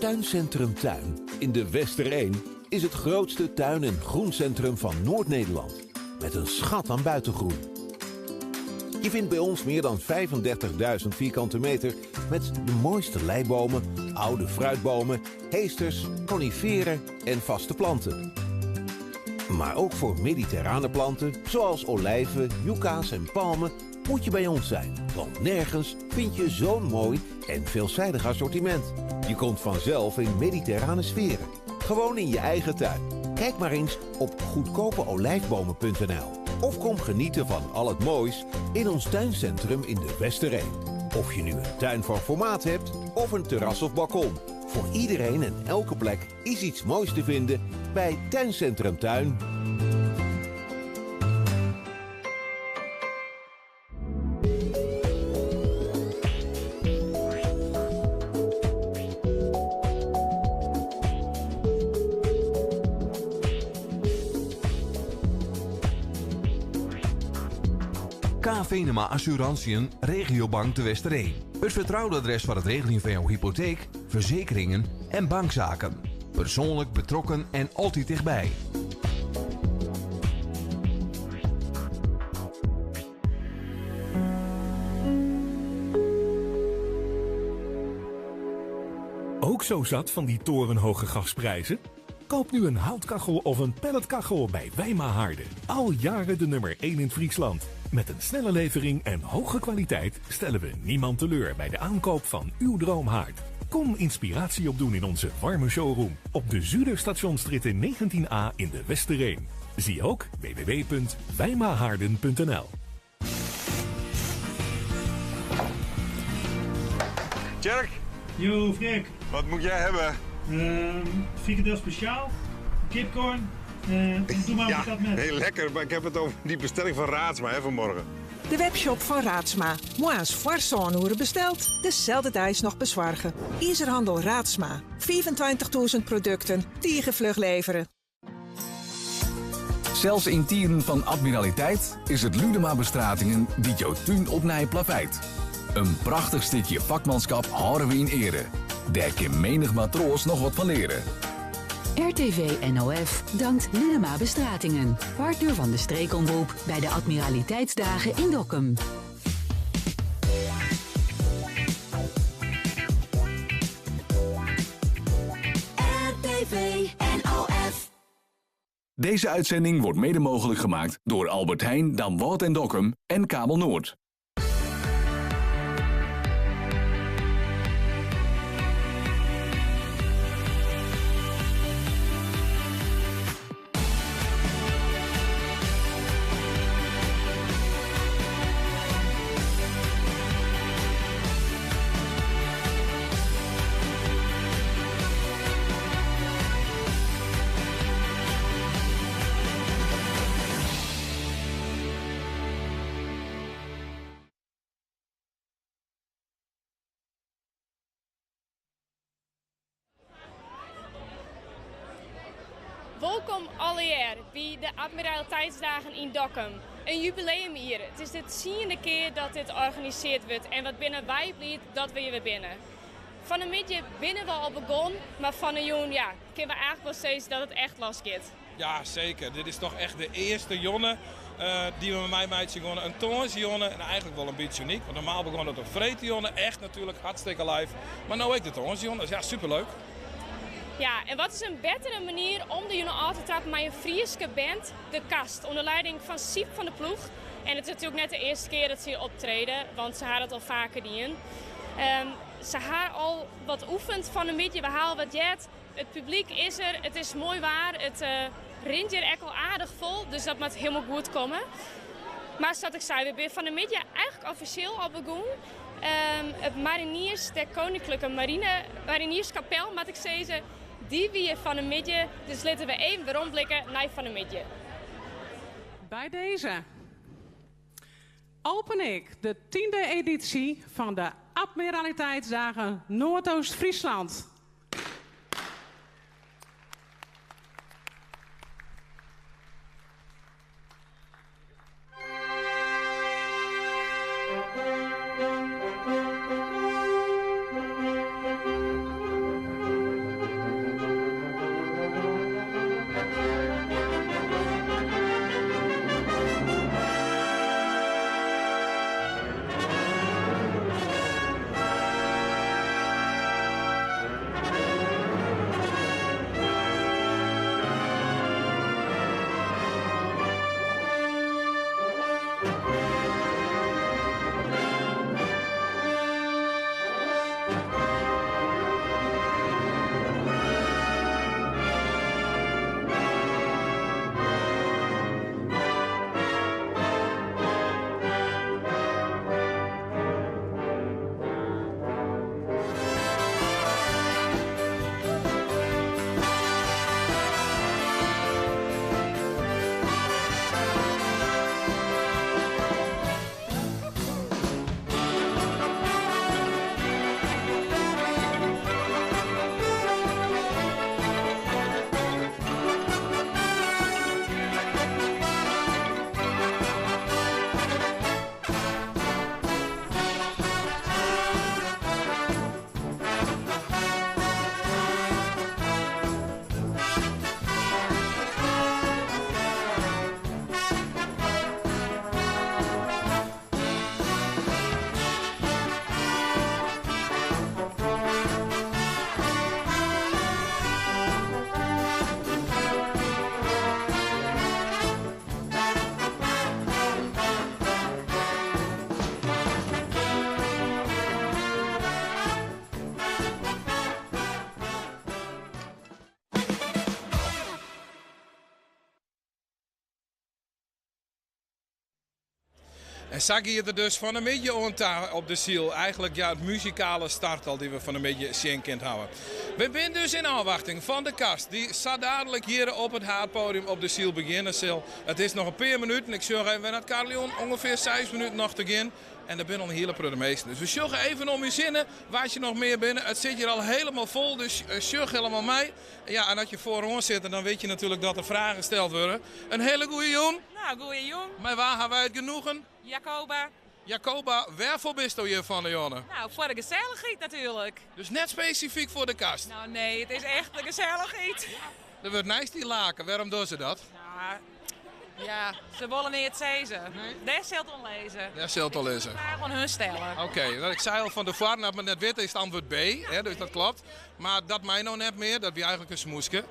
Tuincentrum Tuin in de Westereen is het grootste tuin- en groencentrum van Noord-Nederland. Met een schat aan buitengroen. Je vindt bij ons meer dan 35.000 vierkante meter met de mooiste leibomen, oude fruitbomen, heesters, coniferen en vaste planten. Maar ook voor mediterrane planten zoals olijven, yucca's en palmen moet je bij ons zijn. Want nergens vind je zo'n mooi en veelzijdig assortiment. Je komt vanzelf in mediterrane sferen. Gewoon in je eigen tuin. Kijk maar eens op goedkopeolijfbomen.nl of kom genieten van al het moois in ons tuincentrum in de Westereen. Of je nu een tuin van formaat hebt of een terras of balkon. Voor iedereen en elke plek is iets moois te vinden bij Tuincentrum Tuin. K. Venema Assurantiën, Regiobank de Westereen. Het vertrouwde adres voor het regelen van jouw hypotheek, verzekeringen en bankzaken. Persoonlijk betrokken en altijd dichtbij. Ook zo zat van die torenhoge gasprijzen? Koop nu een houtkachel of een pelletkachel bij Wijma Haarden. Al jaren de nummer 1 in Friesland. Met een snelle levering en hoge kwaliteit stellen we niemand teleur bij de aankoop van uw droomhaard. Kom inspiratie opdoen in onze warme showroom op de Zuiderstationstraat 19a in de Westereen. Zie ook www.wijmahaarden.nl. Tjerk. Yo, Freek. Wat moet jij hebben? Frikandel speciaal, kipcorn, doe maar Ja, wat met. heel lekker, maar ik heb het over die bestelling van Raadsma, hè, vanmorgen. De webshop van Raadsma. Moas foar sân oere besteld, deselde deis noch bezorgen. Izerhandel Raadsma. 25.000 producten, tige fluch leveren. Zelfs in tieren van admiraliteit is het Ludema Bestratingen die jouw tuin opnij plaveit. Een prachtig stukje vakmanschap houden we in ere. Daar kan menig matroos nog wat van leren. RTV NOF dankt Ludema Bestratingen, partner van de streekomroep bij de Admiraliteitsdagen in Dokkum. RTV NOF. Deze uitzending wordt mede mogelijk gemaakt door Albert Heijn, Damwâld en Dokkum en Kabel Noord. Welkom allegear by de Admiraliteitsdagen in Dokkum. Een jubileum hier. Het is de 10e keer dat dit georganiseerd wordt en wat binne wy bliid dat we hjir wer binne. Fan 'e middei binne we al begonnen, maar fan 'e jûn, ja, kinne we eigenlijk wol sizze dat it echt los giet. Ja, zeker. Dit is toch echt de earste jûn dy't we mei meitsje geane. In tongersdeitejûn en eigenlijk wol in bytsje unyk. Want normaal begûn it op freedtejûn, echt natuerlik hartstikke live. Mar no ek de tongersdeitejûn, dus ja, superleuk. Ja, en wat is in bettere manier om de jûn ôf te trappen mei in Fryske band, De Kast, ûnder lieding fan Syb van der Ploeg. En it is natuerlik net de earste kear dat se hjir optrede, want se ha dat al faker dien. Se ha al wat oefend fan 'e middei, we ha al wat heard. It publyk is der, it is moai waar, it rint hjir ek al aardich fol, dus dat moat hielendal goed komme. Mar sa't ik sei, we binne fan 'e middei eigentlik offisjeel al begûn. It Mariniers der Koninklijke Marine, Marinierskapel moat ik sizze, dy wie fan 'e middei. Dus litte we even weromblikke nei fan 'e middei. By dizze open ik de 10e edysje fan de Admiraliteitsdagen Noordoost-Friesland. En sa giet it dus fan 'e middei oan ta op de Syl. Eigenlik ja, it muzikale start al dy't we fan 'e middei sjen kind hawwe. We binne dus yn ôfwachting fan de Kast dy't sa dadelijk hjir op it haadpodium op de Syl begjinne sil. It is noch in pear minuten, ik sjoch even nei it kariljon, ûngefear seis minuten noch te gean. En der binne al in hiele protte minsken. Dus we sjogge even om ús hinne wa't hjir noch mear binne. It sit hjir al helemaal fol, dus sjoch helemaal mei. Ja, en as je foaroan sitte, dan wit je natuerlik dat der fragen steld wurde. In hiele goede jûn. Nou, goeie jûn. Mei wa ha wy it genoegen? Jacoba. Jacoba, wêrfoar bisto hjir fan 'e jûn? Nou, foar de gesellichheid natuerlik. Dus net spesifyk foar de kast? Nou, nee, it is echt de gesellichheid. Der wurdt neist dy lake, wêrom dogge se dat? Nou, ja, se wolle neat sizze. Dêr sil it oan lizze. Dêr sil it oan lizze. Fraach oan hun stelle. Oké, okay. Ik sei al fan tefoaren, as we it net witte is it antwurd B, hè, dus dat klopt. Mar dat mei no net mear, dat wie eigenlik in smoeske.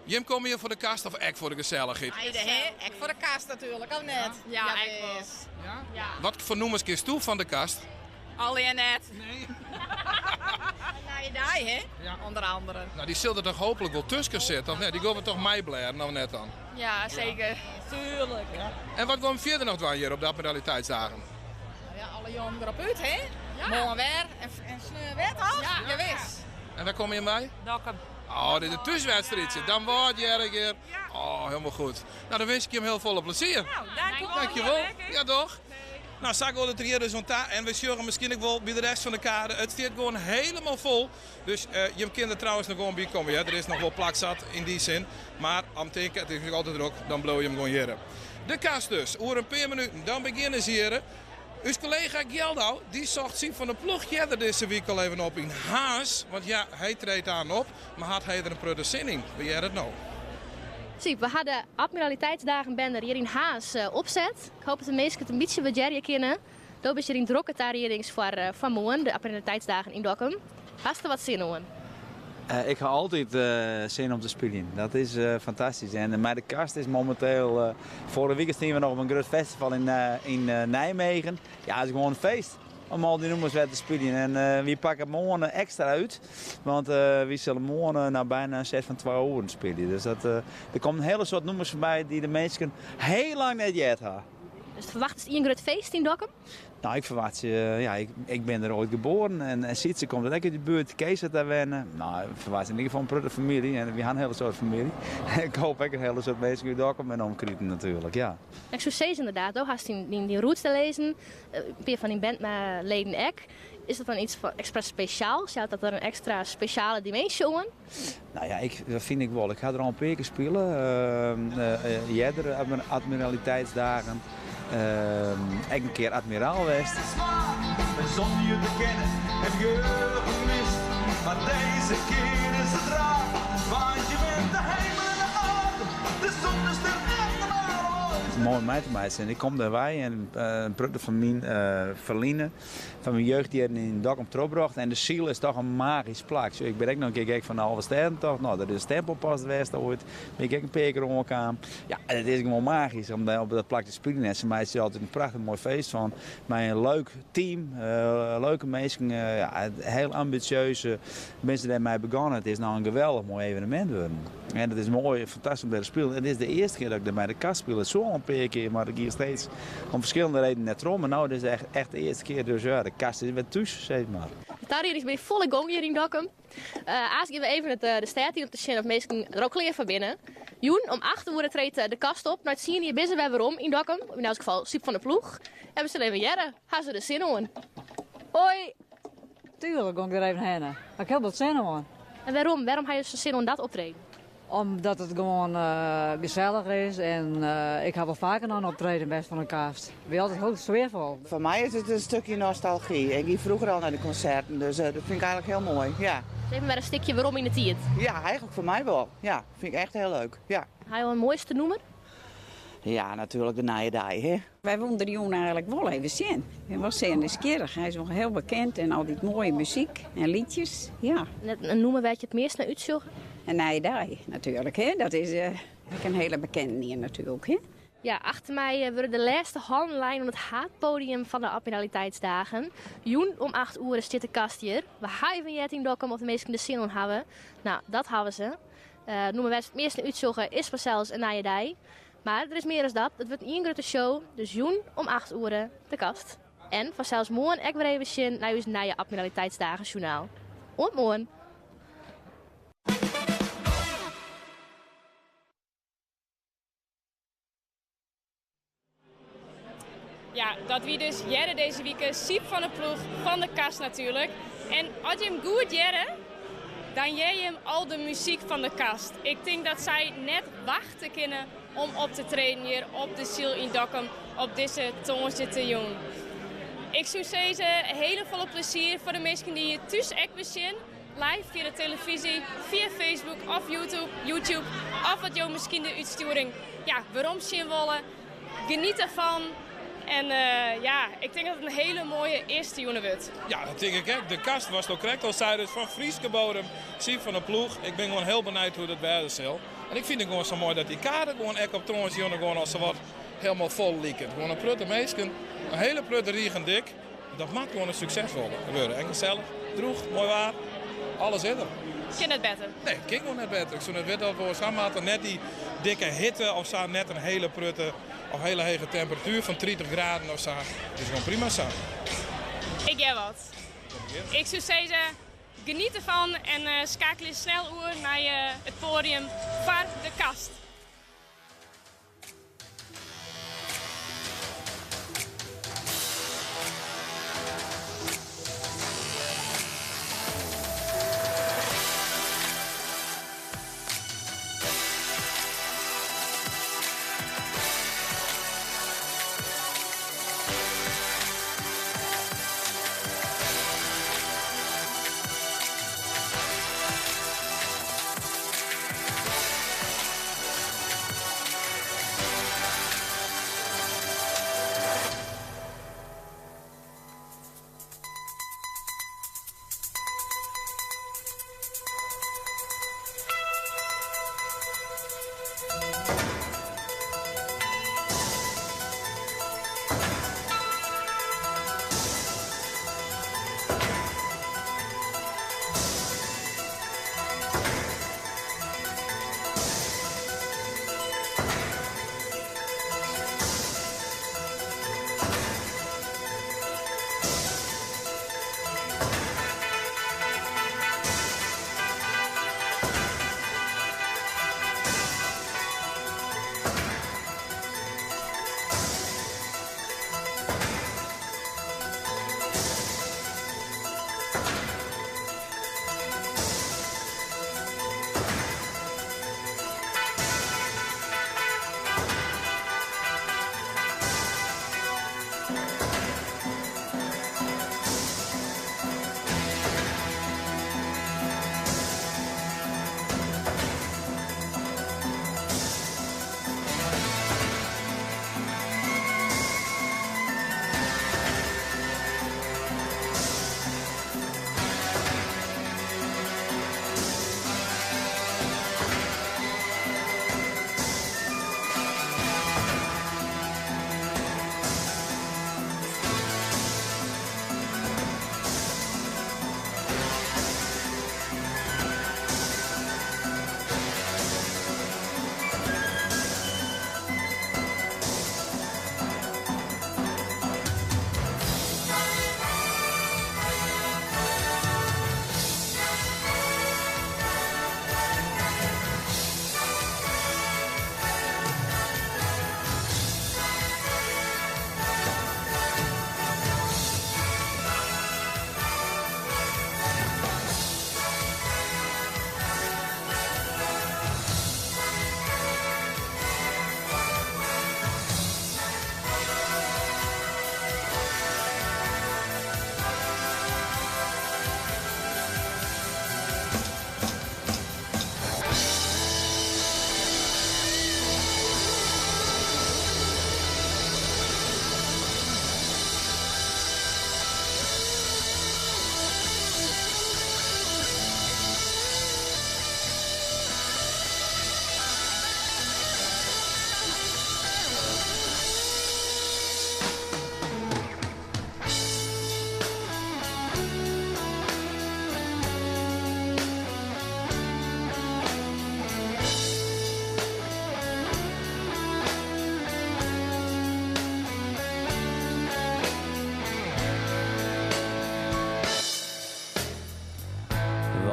Jim komme hjir foar de kast of ek foar de gesellichheid? Beide, hè? Ek foar de kast natuerlik, of net? Ja, ek wol. Ja? Wat foar nûmers kinsto fan de kast? Allegear net. Nee. Nije dei, hè? Ja. Onder andere. Nou, dy sil der toch hooplik wol tusken sitte, of net? Dy gean we toch meiblêden, of net dan? Ja, seker. Tuerlik. Ja. En wat gean we fierder noch dwaan hjir op de Admiraliteitsdagen? Nou ja, alle jûnen derop út, hè? Ja. Moarn wer en, en sneon wer, toch? Ja. Jawis. En wêr komme jim wei? Dokkum. Oh, dit is in thúswedstriidsje. Dan wâld hear ik hjir. Oh, hielendal goed. Nou, dan winsk ik jim hiel folle plezier. Nou, dankjewol. Dankjewol. Ja, doch. Nou, sa giet it der hjir dus oan ta. En we sjogge miskien ek wol by de rest fan de kade. It stiet gewoan helemaal fol. Dus uh, jim kinne der trouwens noch gewoan by komme. Ja. Der is noch wol plak sat yn dy sin. Mar om tinke, it is natuerlik altyd drok, dan bliuwe jim gewoan hjir. De kast dus, oer in pear minuten, dan begjinne se hjir. Us kollega Gjeldau, dy socht Syb van der Ploeg earder dizze wike al even op yn Harns. Want ja, hy treedt aanst op, mar hat hy der in protte sin yn? We hearre it no. Syb, we ha de Admiraliteitsdagen banner hjir yn Harns opset. Ik hoop dat de minsken it in bytsje wurdearje kinne. Do bist hjir yn drokke tariedings foar foar moarn, de Admiraliteitsdagen yn Dokkum. Hast der wat sin oan? Ik ha altyd sin om te spyljen. Dat is fantastysk. En mei de kast is mominteel. Foarige wike stiene we noch op in grut festival yn yn Nijmegen. Ja, it is gewoan in feest om al dy nûmers wer te spyljen. En wy pakke moarn ekstra út, want wy sille moarn no byna in set fan twa oeren spylje. Dus dat, der komme in hiele soad nûmers foarby dy't de minsken hiel lang net heard ha. Dus ferwachtest ien grut feest yn Dokkum? Nou, ik ferwachtsje, ja, ik, ik bin der oait geboren en, en Sytse komt ek út de buert, Kees hat dêr wenne. Nou, ik ferwachtsje yn ieder gefal in protte famylje en wy ha in hiele soad famylje. Ik hoop ek in hiele soad minsken út Dokkum en omkriten natuerlik, ja. Ik soe sizze ynderdaad, do hast dyn, dyn, dyn roots dêr lizzen, in pear fan dyn bandleden ek. Is dat dan iets fan ekstra spesjaals? Jout dat der in ekstra spesjale diminsje oan? Nou ja, ik, dat fyn ik wol. Ik ha der al in pear kear spile. Earder Admiraliteitsdagen. Ek in kear admiraal west. Zonder je te kennen heb je gemist. Maar deze keer is het raak. Want je bent de hemel en de aarde. De zon, de ster en de maan. Moai om mei te meitsjen. Ik kom dêrwei en in protte fan myn ferline fan myn jeugdjierren yn Dokkum trochbrocht. En de Syl is toch in magysk plak. Ik bin ek noch in kear gek fan de Alvestêdentocht. No, dat is in stempelpas west oait. Bin ik ek in pear kear oankaam. Ja, it is gewoan magysk om op dat plak te spyljen. En se meitsje der altyd in prachtich moai feest fan. Mei in leuk team, leuke minsken, ja, hiel ambisjeus binne se dêrmei begûn. It is no in geweldich moai evenemint wurden. En it is moai, fantastysk om dêr te spyljen. It is de earste kear dat ik dêr mei de kast spile. It soe al in pear kear, mar it gie steeds om ferskillende redenen net troch. Mar no is it echt de earste kear. Dus ja, de kast is wer thús, sis mar. De tariedings binne yn folle gong hjir yn Dokkum. Aanst gean we even it, de stêd yn om te sjen oft minsken der al klear foar binne. Jûn om 8 oere treedt de kast op. Nei tsien jier binne se wer werom yn Dokkum. Yn elts gefal Syb van der Ploeg. En we sille even hearre, ha se der sin oan? Hoi! Tuurlijk gong ik der even hinne. Ha ik hiel wat sin oan. En wêrom? Wêrom ha je sa'n sin oan dat optreden? Omdat it gewoan gesellich is en ik ha wol faker nei in optreden west fan de kast. It wie altyd hiel sfearfol. Foar my is it in stikje nostalgy. Ik gie froeger al nei de konserten, dus dat fyn ik eigenlik hiel moai. Ja. Dus even wer in stikje werom yn de tiid. Ja, eigenlik foar my wol. Ja, fyn ik echt hiel leuk. Ja. Ha jo in moaiste nûmer? Ja, natuerlik de nije dei, hè. Wy woenen der jûn eigenlik wol even sjen. Hy was sear nijsgjirrich. Hy is wol hiel bekend en altyd moaie muzyk en liedjes. Ja. Net in nûmer wêr't je it meast nei útsjogge? In nije dei natuerlik, hè. Dat is ek in hiele bekende ien natuerlik, hè. Ja, achter my wurde de lêste hannen lein oan it haadpodium fan de Admiraliteitsdagen. Jûn om 8 oere stiet de kast hjir. We ha even heard yn Dokkum oft de minsken der sin oan hawwe. Nou, dat hawwe se. It nûmer wêr't se it meast nei útsjogge is fansels in nije dei. Mar der is mear as dat, it wurdt ien grutte show, dus jûn om 8 oere De Kast. En fansels moarn ek wer even sjen nei ús nije Admiraliteitsdagen-sjoernaal. Oant moarn! Ja, dat wie dus earder dizze wike Syb van der Ploeg fan De Kast natuerlik. En as je him goed hearre, dan hear je him al de muzyk fan De Kast. Ik tink dat sy net wachte kinne om op te treden hjir op de Syl yn Dokkum op dizze tongersdeitejûn. Ik soe sizze, hele folle plezier foar de minsken dy't hjir thús ek besjen. Live fia de telefyzje, fia Facebook of YouTube, YouTube of as jo miskien de útstjoering ja, werom sjen wolle. Geniet ervan. En eh, ja, ik tink dat it in hiele moaie earste jûn wurdt. Ja, dat tink ik ek. De Kast watst al krekt al sei, dus fan Fryske bodem, Syb van der Ploeg. Ik bin gewoan hiel benijd hoe't it wêze sil. En ik fyn it gewoan sa moai dat dy kade gewoan ek op tongersdeitejûn gewoan al sawat hielendal fol liket. Gewoan in protte minsken, in hiele protte rigen dik. Dat moat gewoan in sukses wurde. En gesellich, drûch, moai waar, alles is der. Kin net better? Nee, it kin gewoan net better. Ik soe net witte oft we oars ha moatte. Net dy dikke hitte of sa, net in hiele protte of hiele hege temperatuer fan 30 graden of sa. It is gewoan prima sa. Ik hear wat. Ik soe sizze, geniet derfan en eh, skeakelje snel oer nei eh, it poadium foar De Kast.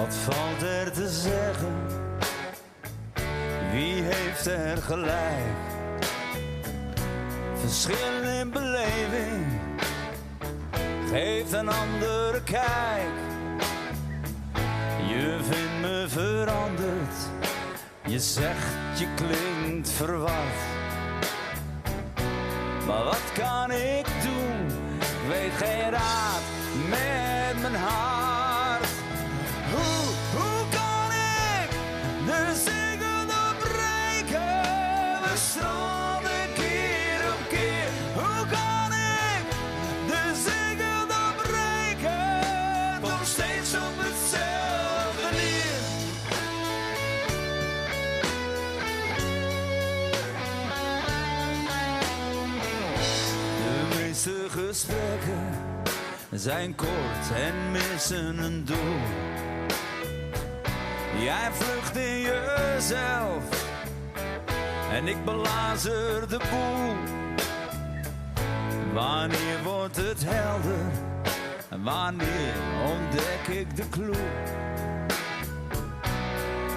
Wat valt er te zeggen? Wie heeft er gelijk? Verschil in beleving geeft een andere kijk. Je vindt me veranderd, je zegt je klinkt verward. Maar wat kan ik doen? Ik weet geen raad met mijn hart. Hoe, hoe kan ik de zegen doorbreken? We stranden keer op keer. Hoe kan ik de zegen doorbreken? Kom steeds op hetzelfde neer. De meeste gesprekken zijn kort en missen een doel. Jij vlucht in jezelf en ik belazer de boel. Wanneer wordt het helder? En wanneer ontdek ik de clue?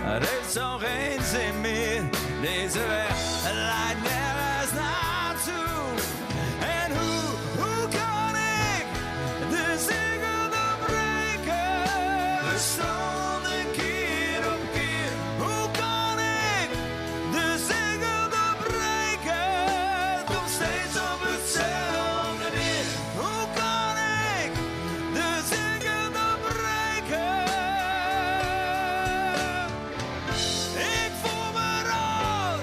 Het heeft zo geen zin meer, deze weg leidt nergens naartoe. En hoe, hoe kan ik de zegen doorbreken? We stranden keer op keer. Hoe kan ik de zegen doorbreken? Het komt steeds op hetzelfde neer. Hoe kan ik de zegen doorbreken? Ik voel me rood.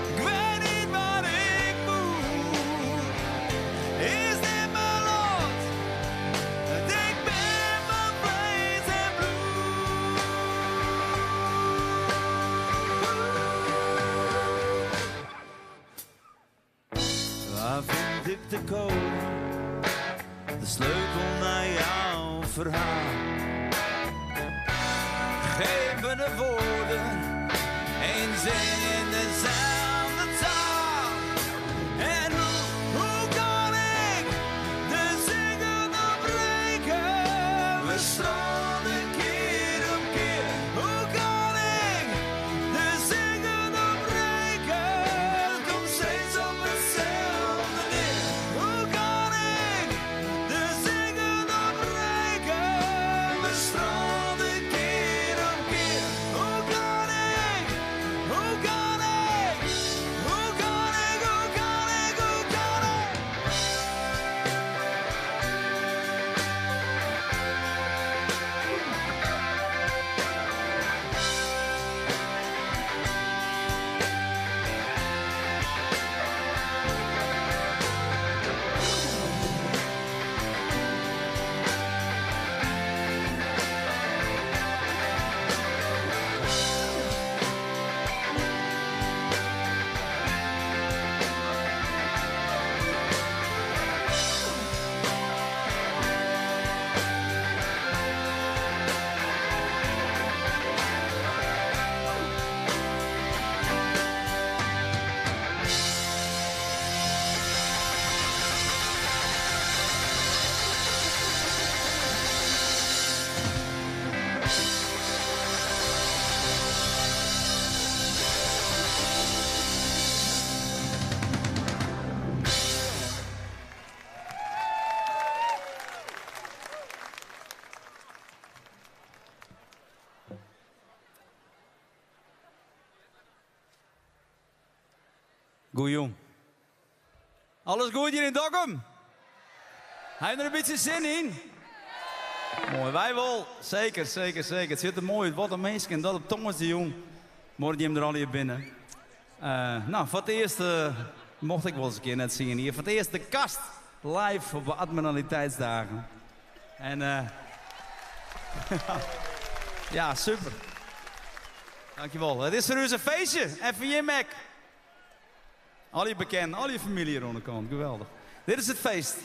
Ik weet niet waar ik moet. Is dit mijn lot? Ik ben van vlees en bloed. Waar vind ik de code? De sleutel naar jouw verhaal. Geef me de woorden, één zin in dezelfde taal. En hoe, hoe kan ik de zegen doorbreken? We stranden keer op keer. Hoe kan ik de zegen doorbreken? Het komt steeds op hetzelfde neer. Hoe kan ik de zegen doorbreken? We stranden keer op keer. Hoe kan ik? Hoe kan ik? Hoe kan ik? Hoe kan ik? Hoe kan ik? Goeie. Alles goed hier in Dokkum? Hij heeft er een beetje zin in? Mooi, wij wel. Zeker, zeker, zeker. Het zit er mooi uit. Wat een mens. En dat op Thomas de Jong. Morgen die hem er al hier binnen. Nou, voor het eerst mocht ik wel eens een keer net zingen hier. Voor het eerst de kast live op de Admiraliteitsdagen. En ja, super. Dankjewel. Het is voor u een feestje. Even je Mac. Al je bekenden, al je familie hier aan de kant. Geweldig. Dit is het feest.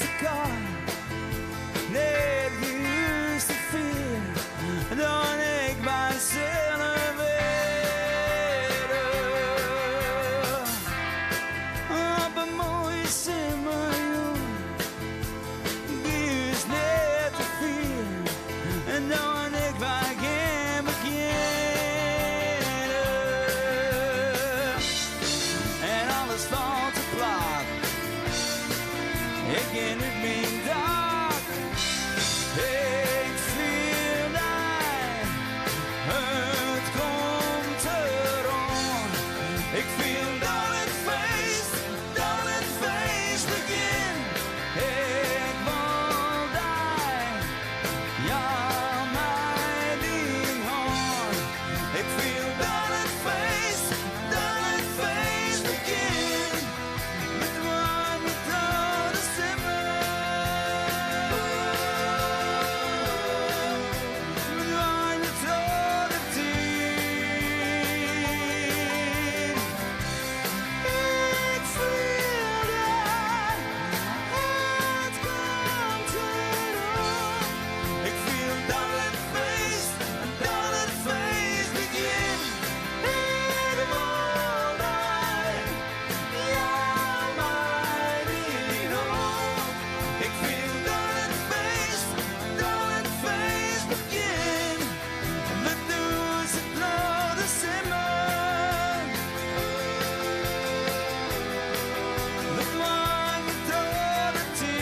te koart, nee, it gie ús te fier. Dan ik wy sille wurde op in moaie simmerjûn. Gie ús net te fier, en dan ik wy gean begjinne. En alles falt te plak. Ik gean út myn dak. Ik fiel dy, it komt deroan. Ik fiel dat it feest, dat it feest begjint. Ik wol dy, jou my dyn hân. Ik fiel dat it feest, dat it feest begjint. We doarme troch de simmer. We doarme troch de tiid. Ik fiel dy, it komt deroan. Ik fiel dat it feest, dat it feest begjint. Ik wol dy, jou my dyn hân. Ik fiel dat it feest, dat it feest begjint. We dûnse troch de simmer. We doarme troch de tiid.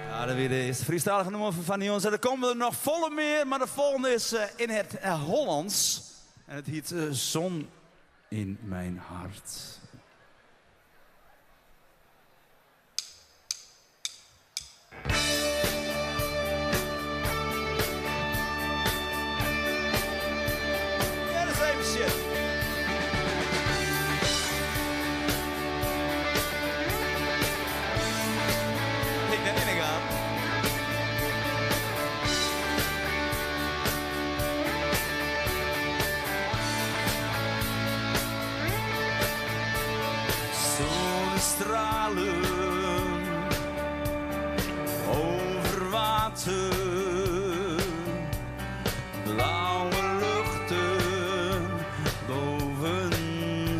Ja, dat wie de earste Frysktalige nûmer fan dy jûn. Der komme der noch folle mear, mar de folgjende is eh, yn it eh, Hollânsk. En it hjit eh, Zon in mijn hart. Ja, dat is even shit. Ik ben ingegaan. Zonnestralen over water, blauwe luchten boven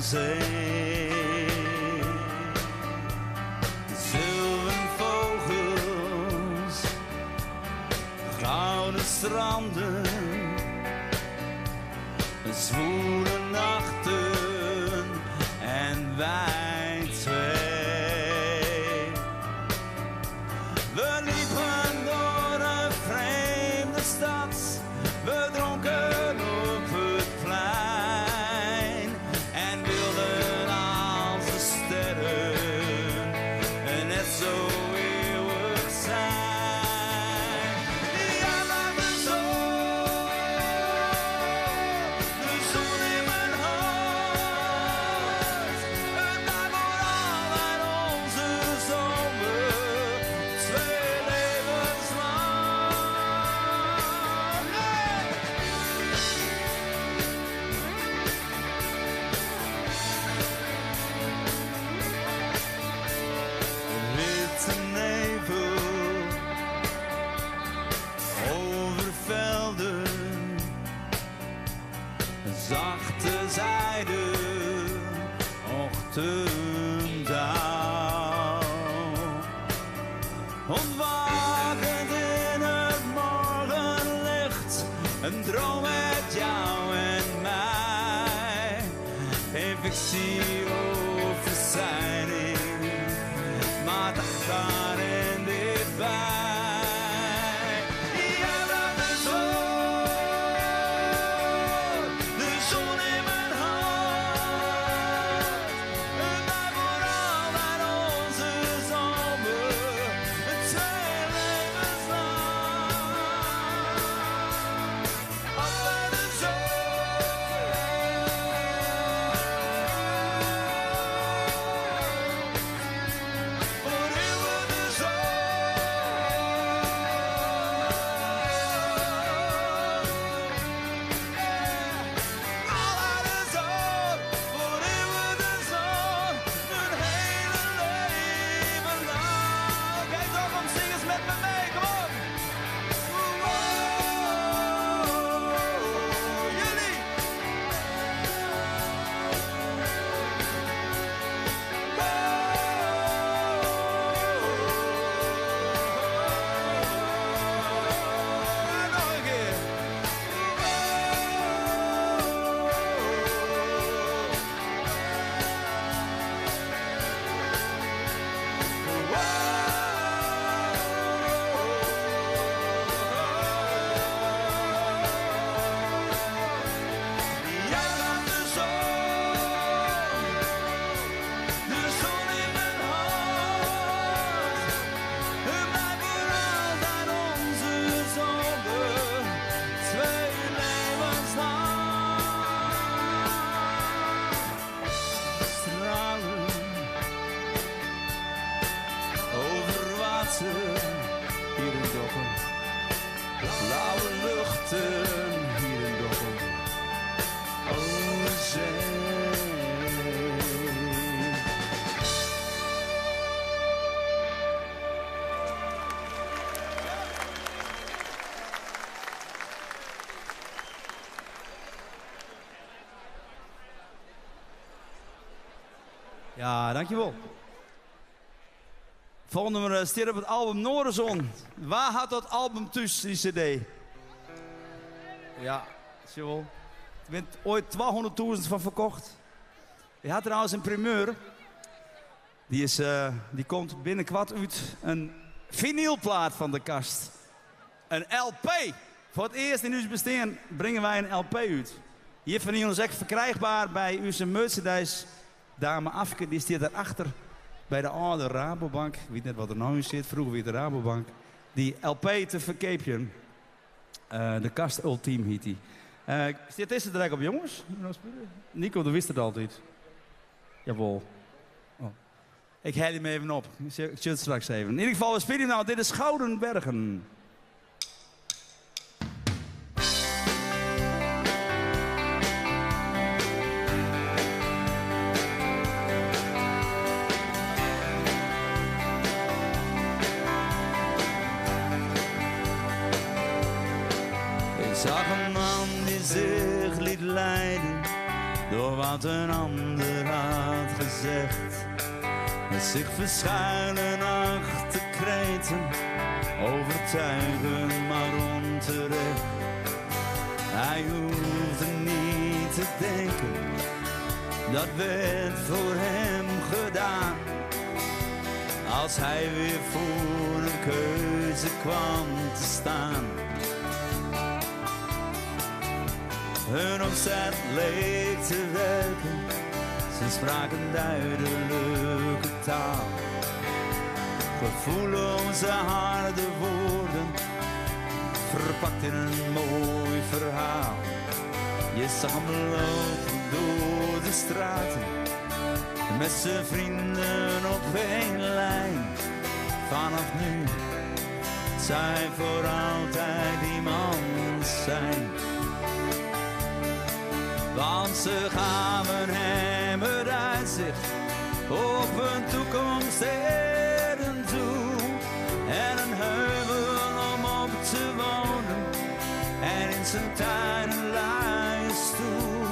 zee. Zilveren vogels, gouden stranden, zwoele nachten en wij twee. We liepen door een vreemde stad, we dronken op het plein en wilden als de sterren net zo eeuwig zijn. Jij maakt de zon, de zon in mijn hart. Het maakt voor altijd onze zomer, twee levens lang. Hey! Witte nevel over velden, zachte zijde, ochtenddauw. Ontwakend in het morgenlicht, een droom met jou en mij. Geen fictie of verschijning, maar dachtbaar en dichtbij. Jij bent de zon, wachten hier in Dokkum. Oh zee. Ja, dankjewel. Volgende nummer staat op het album Noorderzon. Waar had dat album thuis, die cd? Ja, zie je wel. Er bent ooit 200.000 van verkocht. Je had trouwens een primeur. Die, is, die komt binnenkort uit een vinylplaat van de kast. Een LP. Voor het eerst in uw bestaan brengen wij een LP uit. Hier van ons echt verkrijgbaar bij uw merchandise. Dame Afke, die staat daarachter bij de oude Rabobank. Ik weet net wat er nou in zit, vroeger weer de Rabobank. Die LP te verkeepjen. De kast Ultiem heet die. Zit deze er op, jongens? Nico, dat wist het altijd. Jawel. Oh. Ik haal hem even op. Ik zit het straks even. In ieder geval, we spelen nou. Dit is Gouden Bergen. Ik zag een man die zich liet leiden door wat een ander had gezegd. En zich verschuilen achter kreten, overtuigen maar onterecht. Hij hoefde niet te denken, dat werd voor hem gedaan. Als hij weer voor een keuze kwam te staan. Hun opzet leek te werken, ze spraken duidelijke taal. Gevoelloze harde woorden, verpakt in een mooi verhaal. Je zag hem lopen door de straten, met zijn vrienden op één lijn. Vanaf nu zij voor altijd iemand zijn. Want ze gaven hem het uitzicht op een toekomst en een doel. En een heuvel om op te wonen en in zijn tuin een luie stoel.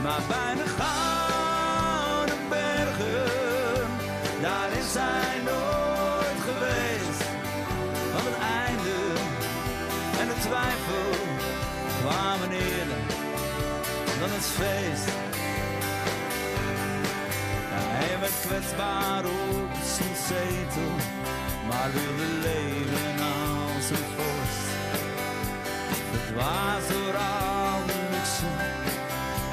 Maar bij de Gouden Bergen, daar is hij nooit geweest. Want het einde en de twijfel kwamen eerder dan het feest. Ja, hij werd kwetsbaar op zijn zetel, maar wilde leven als een vorst. Verdwaasd door al de luxe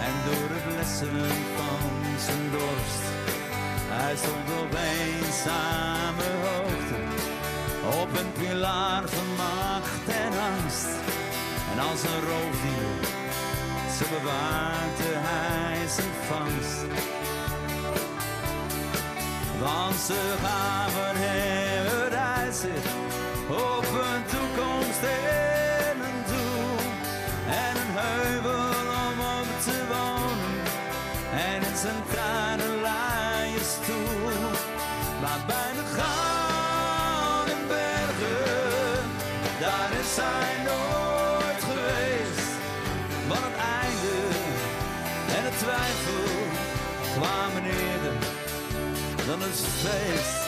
en door het lessen van zijn dorst. Hij stond op eenzame hoogte, op een pilaar van macht en angst. En als een roofdier, zo bewaakte hij zijn vangst. Want ze gaven hem het uitzicht op een toekomst en een doel. En een heuvel om op te wonen en in zijn tuin een luie stoel. Maar bij de Gouden Bergen, daar is hij nooit geweest. Want het einde en de twijfel kwamen eerder dan het feest.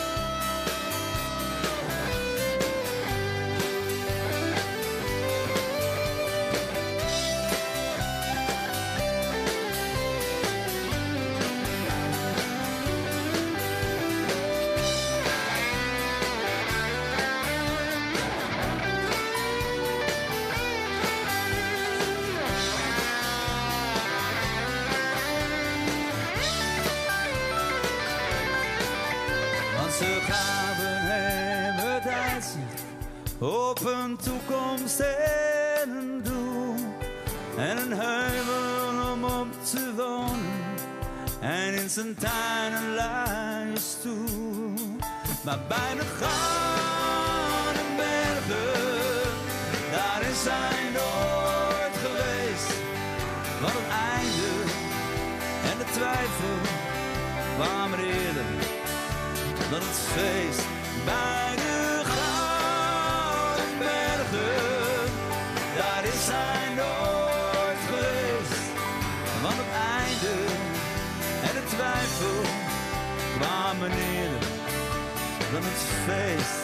Want ze gaven hem het uitzicht op een toekomst en een doel. En een heuvel om op te wonen en in zijn tuin een luie stoel. Maar bij de Gouden Bergen, daar is hij nooit. dan het feest bij de Gouden Bergen. Daar is hij nooit geweest. Want het einde en de twijfel kwamen eerder dan het feest.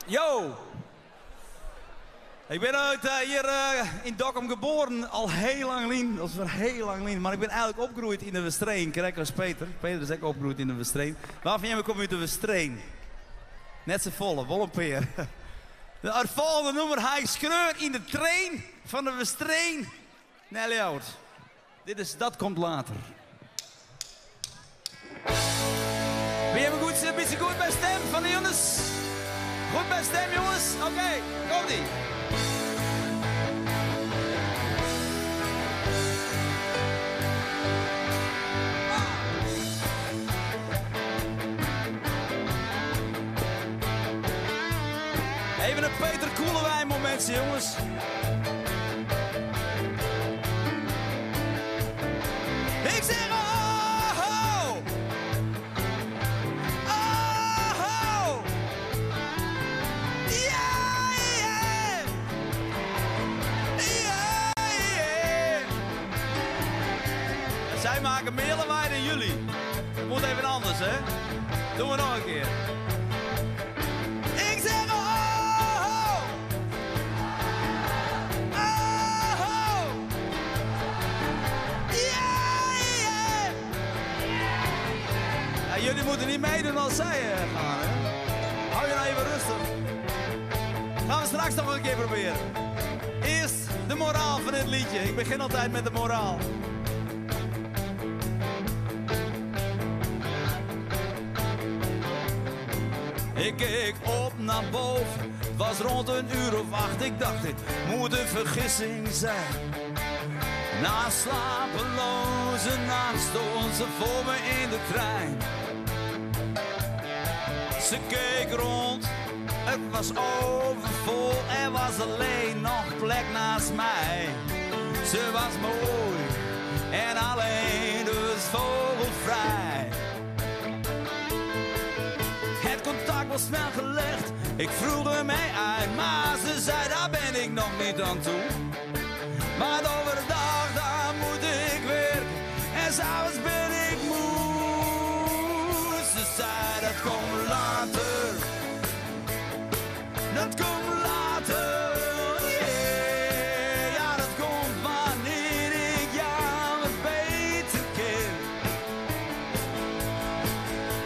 Yo! Ik ben uit, eh, hier eh, in Dokkum geboren, al heel lang lien. Dat is wel heel lang lien. Maar ik ben eigenlijk opgegroeid in de Westreen. Kijk als Peter. Peter is ook opgegroeid in de Westreen. Waarvan jij komt uit de Westreen? Net zo volle, wel een peer. Het volgende nummer, hij schreeuwt in de trein van de Westreen naar Ljouwert. Dit is Dat Komt Later. Ben je goed, een beetje goed bij stem van de jongens? Goed bij stem, jongens? Oké, komt ie. Even een Peter Koelewijn momentje, jongens. Ik zeg oh, ho! Oh, ho! Ja, ja! Ja, ja! Zij maken meer lawaai dan jullie. Dat moet even anders, hè? Doen we nog een keer. Ik zeg oh, ho! Oh, ho! Ja, ja! Ja, jullie moeten niet meedoen als zij gaan, hè? Hou je nou even rustig. Gaan we straks nog een keer proberen. Eerst de moraal van dit liedje. Ik begin altijd met de moraal. Ik keek op naar boven, het was rond een uur of acht. Ik dacht, dit moet een vergissing zijn. Na een slapeloze nacht stond ze voor me in de trein. Ze keek rond, het was overvol. Er was alleen nog plek naast mij. Ze was mooi en alleen dus vogelvrij. Het contact was snel gelegd, ik vroeg er mij uit, maar ze zei daar ben ik nog niet aan toe. Maar overdag daar moet ik werken en s'avonds ben ik moe. Ze zei dat komt later, dat komt later. Yeah. Ja, dat komt wanneer ik jou wat beter ken.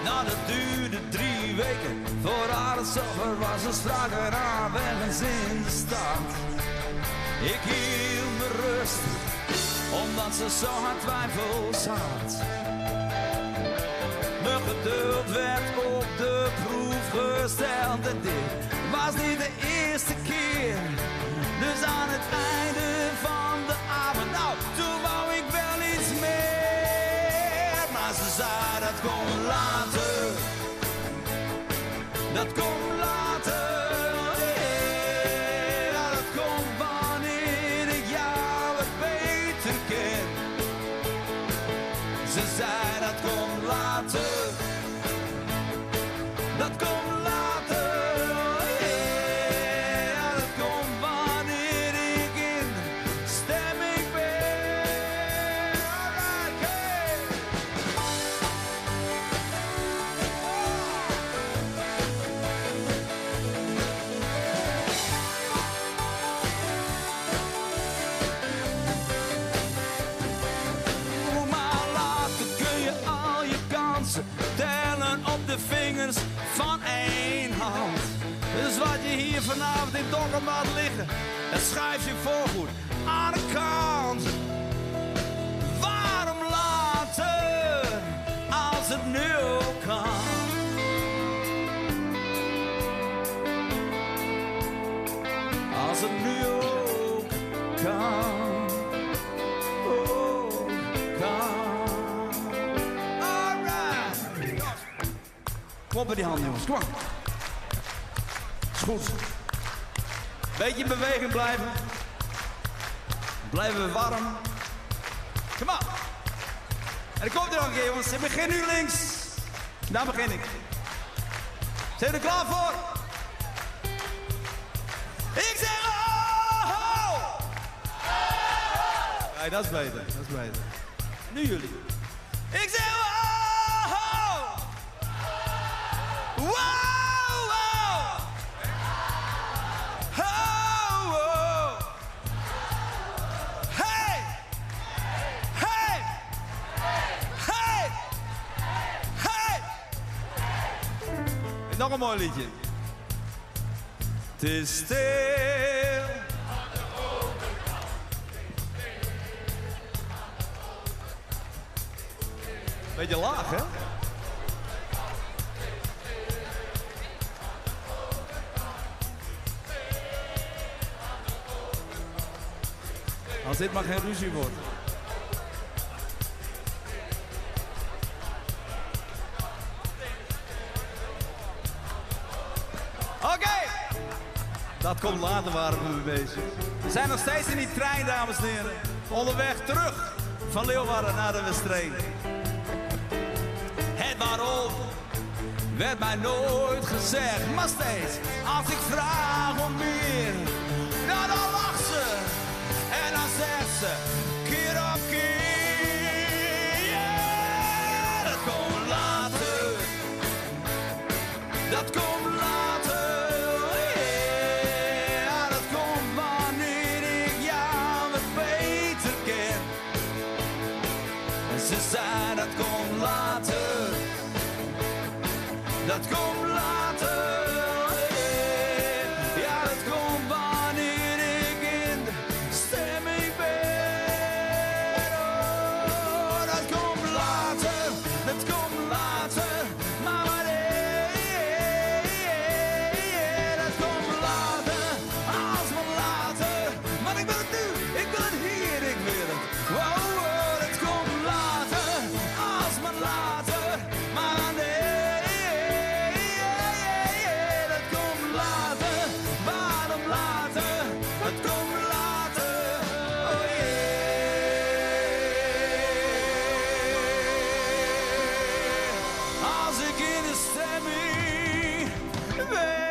Nou, dat duurde 3 weken voor haar het zover was. Ze sprak haar ergens in de stad. Ik hield me rustig, omdat ze zo haar twijfels had. Mijn geduld werd op de proef gesteld en dit was niet de eerste keer. Dus aan het einde van de avond, nou, toen wou ik wel iets meer. Maar ze zei dat komt later, dat komt later. Yeah, dat komt wanneer ik jou wat beter ken. Ze zei dat komt later, dat komt later. Yeah, dat komt wanneer ik in stemming ben. Alright, hey. ze tellen op de vingers van één hand. Dus wat je hier vanavond in Dokkum laat liggen, dat schuif je voorgoed aan de kant. Waarom later, als het nu ook kan? Als het nu ook kan. Ook kan. Alright. Kom op met die handen, jongens. Kom op. Is goed. Beetje in beweging blijven. Blijven we warm. Kom op. En dan komt er nog een keer, jongens. Ik begin nu links. Daar begin ik. Zijn jullie er klaar voor? Ik zeg oh! ho! Nee, dat is beter. Dat is beter. Nu jullie. Ik zeg oh! ho! Wow, wow! Ho, ho! Hey! Hey! Hey! Hey! Nog een mooi liedje. Het is stil. Beetje laag, hè? Als dit maar geen ruzie wordt. Oké! Dat komt later waren we mee bezig. We zijn nog steeds in die trein, dames en heren. Onderweg terug van Leeuwarden naar de Westreen. Het waarom werd mij nooit gezegd, maar steeds als ik vraag om meer, nou dan lacht ze en dan zegt ze keer op keer. Ja, dat komt later, dat komt later. Ja, dat komt wanneer ik jou wat beter ken. En ze zei dat komt later. Dat komt later. Ja, dat komt wanneer ik in de stemming ben. Oh, dat komt later, dat komt later. Maar wanneer, dat komt later, als maar later. Maar ik wil het nu, ik wil het hier, ik wil het. Wow, oh, dat komt later, als maar later. Maar nee, dat komt later. Waarom later? Dat komt later. Oh yeah. Als ik in de stemming ben.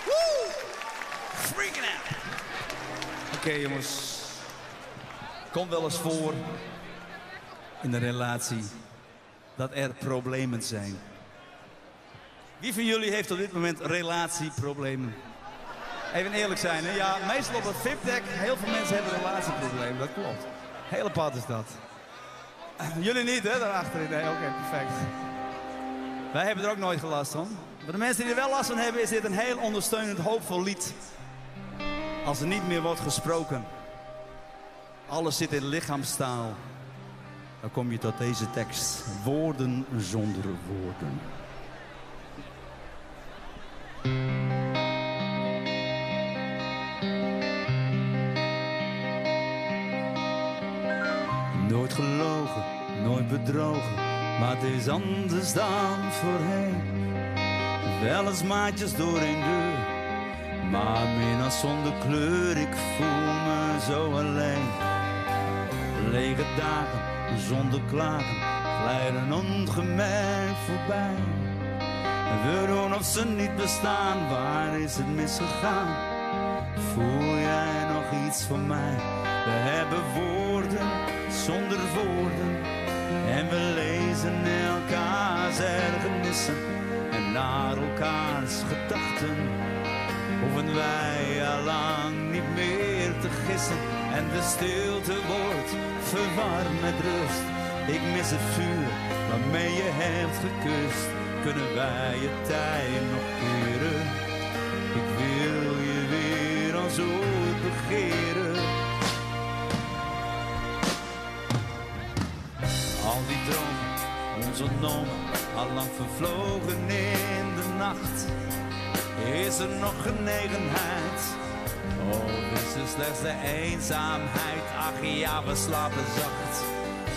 Woe! Freaking out. Oké jongens, komt wel eens voor in een relatie dat er problemen zijn. Wie van jullie heeft op dit moment relatieproblemen? Even eerlijk zijn, hè? Ja, meestal op het VIP-deck, heel veel mensen hebben relatieproblemen, dat klopt. Heel apart is dat. Jullie niet, hè, daarachterin? Nee, oké, perfect. Wij hebben er ook nooit gelast van. Voor de mensen die er wel last van hebben, is dit een heel ondersteunend, hoopvol lied. Als er niet meer wordt gesproken, alles zit in lichaamstaal, dan kom je tot deze tekst. Woorden zonder woorden. Nooit gelogen, nooit bedrogen, maar het is anders dan voorheen. Wel eens maatjes door een deur, maar minnaar zonder kleur, ik voel me zo alleen. Lege dagen zonder klagen, glijden ongemerkt voorbij. We doen of ze niet bestaan, waar is het misgegaan? Voel jij nog iets van mij? We hebben woorden zonder woorden. En we lezen elkaars ergernissen en naar elkaars gedachten. Hoeven wij allang niet meer te gissen en de stilte wordt verwarmd met rust. Ik mis het vuur waarmee je hebt gekust. Kunnen wij je tijd nog keren? Ik wil je weer als ooit begeren. Al die dromen, ons ontnomen, allang vervlogen in de nacht. Is er nog genegenheid? Of is er slechts de eenzaamheid? Ach ja, we slapen zacht.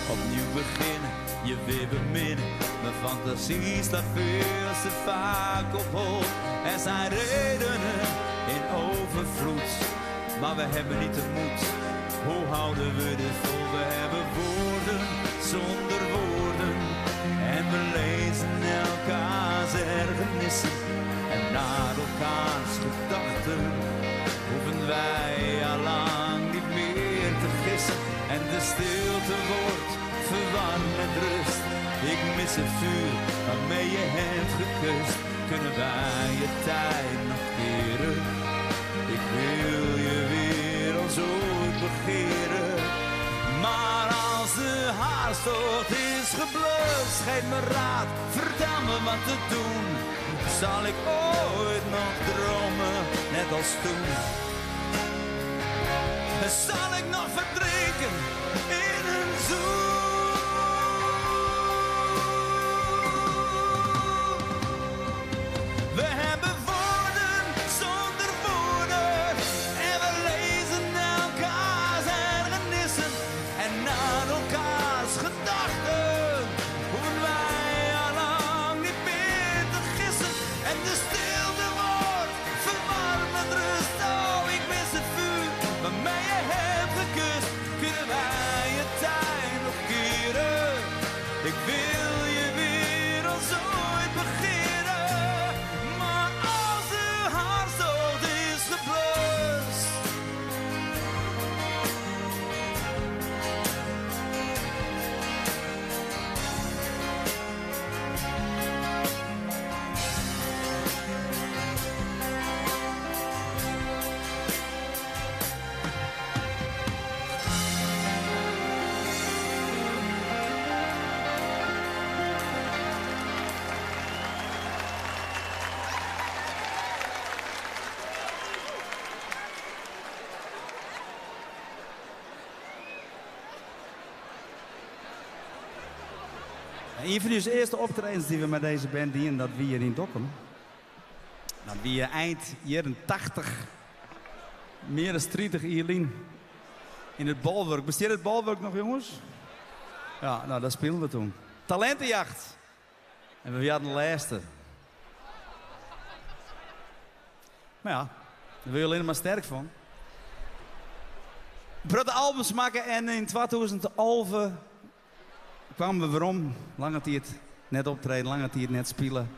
Opnieuw beginnen, je weer beminnen. Mijn fantasie staat veel te vaak op hol. Er zijn redenen in overvloed, maar we hebben niet de moed. Hoe houden we dit vol? We hebben woorden zonder woorden. En we lezen elkaars ergernissen en naar elkaars gedachten. Hoeven wij allang niet meer te gissen. En de stilte wordt verwarmd met rust. Ik mis het vuur waarmee je hebt gekust. Kunnen wij je tijd nog keren? Ik wil je weer als ooit begeren. Maar als de haarstoot is geblust, geef me raad, vertel me wat te doen. Zal ik ooit nog dromen, net als toen? Zal ik nog verdrinken in een zoen? We hebben woorden zonder woorden en we lezen elkaars ergernissen en naar elkaars gedachten. Hoeven wij allang niet meer te gissen en de stilte wordt verwarmd met rust. Oh, ik mis het vuur waarmee je hebt gekust. Kunnen wij je tijd nog keren? Ik wil je weer als ooit begeren. Maar als de hartstocht is geblust. Een van de eerste optredens die we met deze band dienen, dat we hier in Dokkum. Dat we hier eind jaren 80, meer dan 30 Ierlien in het Bolwerk. Bestaat het Bolwerk nog, jongens? Ja, nou, dat speelden we toen. Talentenjacht. En we hadden de laatste. Maar ja, daar wil je alleen maar sterk van. Brotte albums maken en in 2011 kwamen we weerom. Lange tijd net optreden, lange tijd net spelen.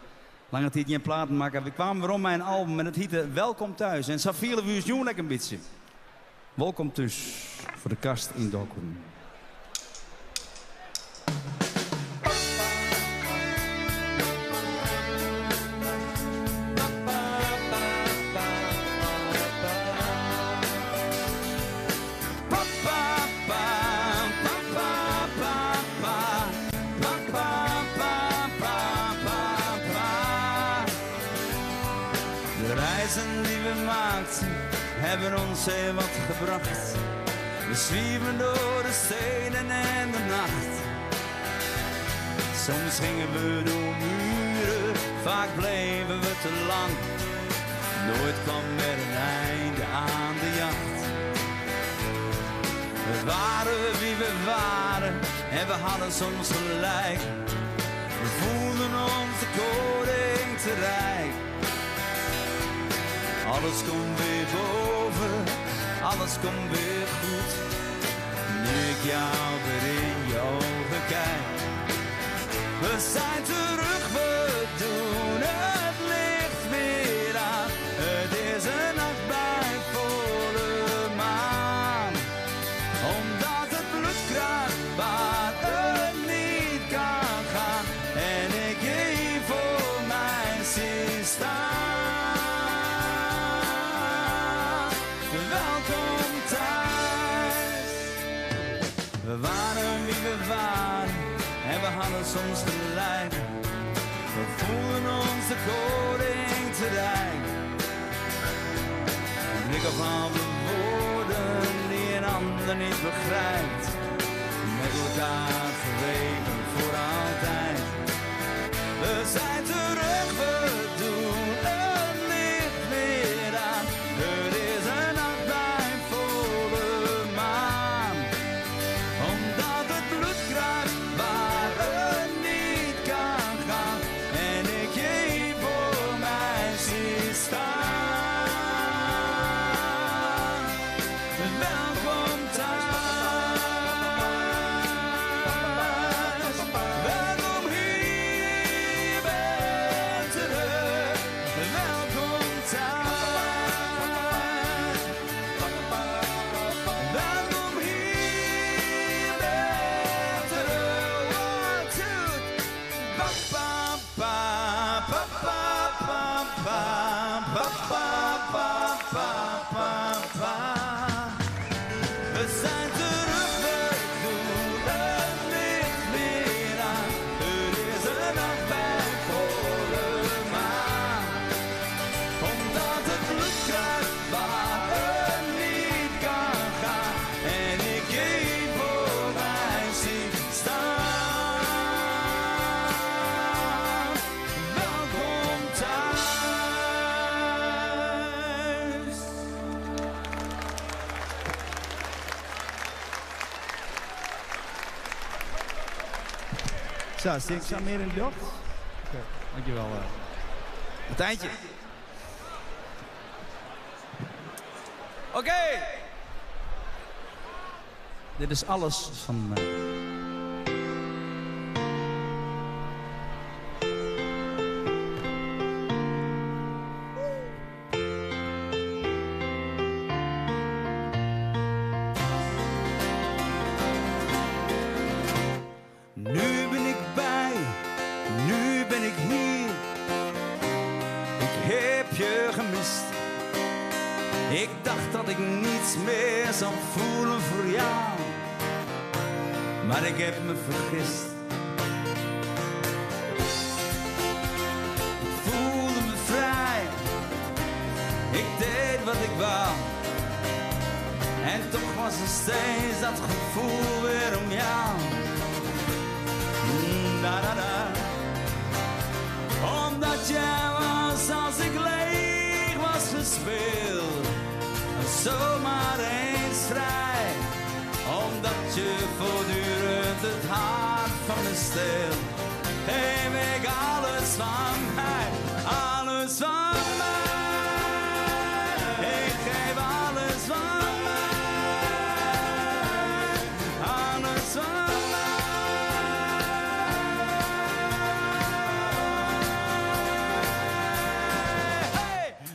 Lange tijd geen platen maken. We kwamen weerom met een album en het heette Welkom Thuis. En zo vielen we ons nu lekker een beetje. Welkom thuis voor de kast in Dokkum. Pa, pa, pa, pa, pa, pa, pa. Pa, pa, pa, pa, pa, pa. De reizen die we maakten hebben ons heel wat gebracht. We zwierven door de steden en de nacht. Soms gingen we door muren, vaak bleven we te lang. Nooit kwam er een einde aan de jacht. We waren wie we waren en we hadden soms gelijk. We voelden ons de koning te rijk. Alles komt weer boven, alles komt weer goed. Nu ik jou weer in je ogen kijk. We zijn terug, we doen het licht weer aan. Het is een nacht bij volle maan. Omdat het bloed kruipt waar het niet hadden soms gelijk. We voelden ons de koning te rijk. En ik van de woorden die een ander niet begrijpt. Met elkaar verweven voor altijd. We zijn terug, we doen het licht weer aan. Het is een nacht bij volle maan. Omdat het bloed kruipt waar het niet kan gaan. En ik je hier voor mij zie staan. Welkom thuis. Welkom hier, ben terug. Welkom thuis. Welkom hier, ben terug. One, two, pa pa pa pa pa pa pa pa pa pa pa pa pa. We zijn terug, we doen het licht weer aan. Het is een nacht bij volle maan. Omdat het bloed kruipt waar het niet kan gaan. En ik je hier voor mij zie staan. Welkom thuis. Zo, zie ik zo meer in het beeld? Oké, dankjewel. Martijntje. Oké. Dit is alles van mij. Nu ben ik bij, nu ben ik hier. Ik heb je gemist. Ik dacht dat ik niets meer zou voelen voor jou. Maar ik heb me vergist. Ik voelde me vrij. Ik deed wat ik wou. En toch was er steeds dat gevoel weer om jou. Da, da, da. Omdat jij was als ik leeg was gespeeld. Zomaar eens vrij. Omdat je voortdurend het hart van me steelt. Geef ik alles van mij, alles van mij. Ik geef alles van mij, alles van mij.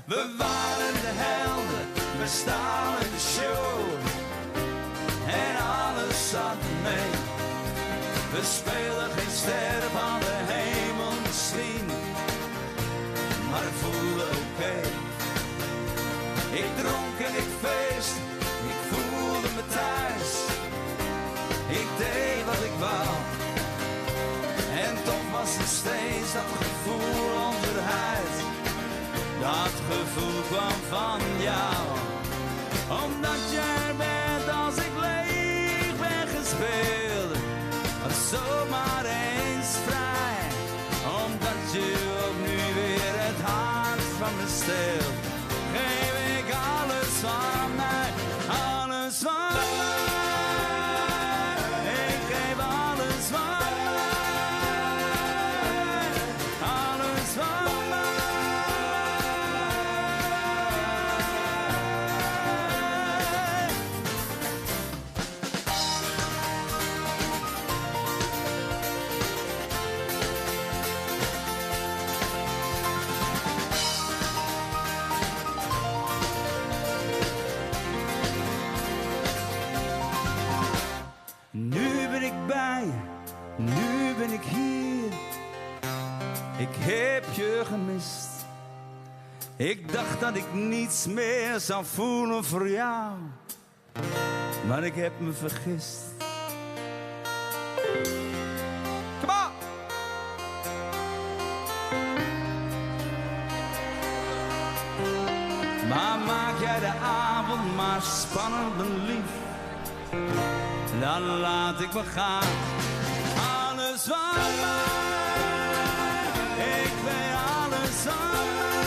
We waren de helden, we stalen de show. En alles zat mee. We speelden geen sterren van de hemel misschien. Maar het voelde oké. Ik dronk en ik feest, ik voelde me thuis. Ik deed wat ik wou. En toch was er steeds dat gevoel onderhuid. Dat gevoel kwam van jou. Omdat jij er bent als ik leeg ben gespeeld. Zomaar eens vrij. Omdat je ook nu weer het hart van me steelt. Geef ik alles van mij, alles van mij. Ik geef alles van mij, alles van mij. Nu ben ik bij, nu ben ik hier. Ik heb je gemist. Ik dacht dat ik niets meer zou voelen voor jou. Maar ik heb me vergist. Come on! het maar spannend, mijn lief. Dan laat ik me gaan. Alles van mij, ik weet alles van mij.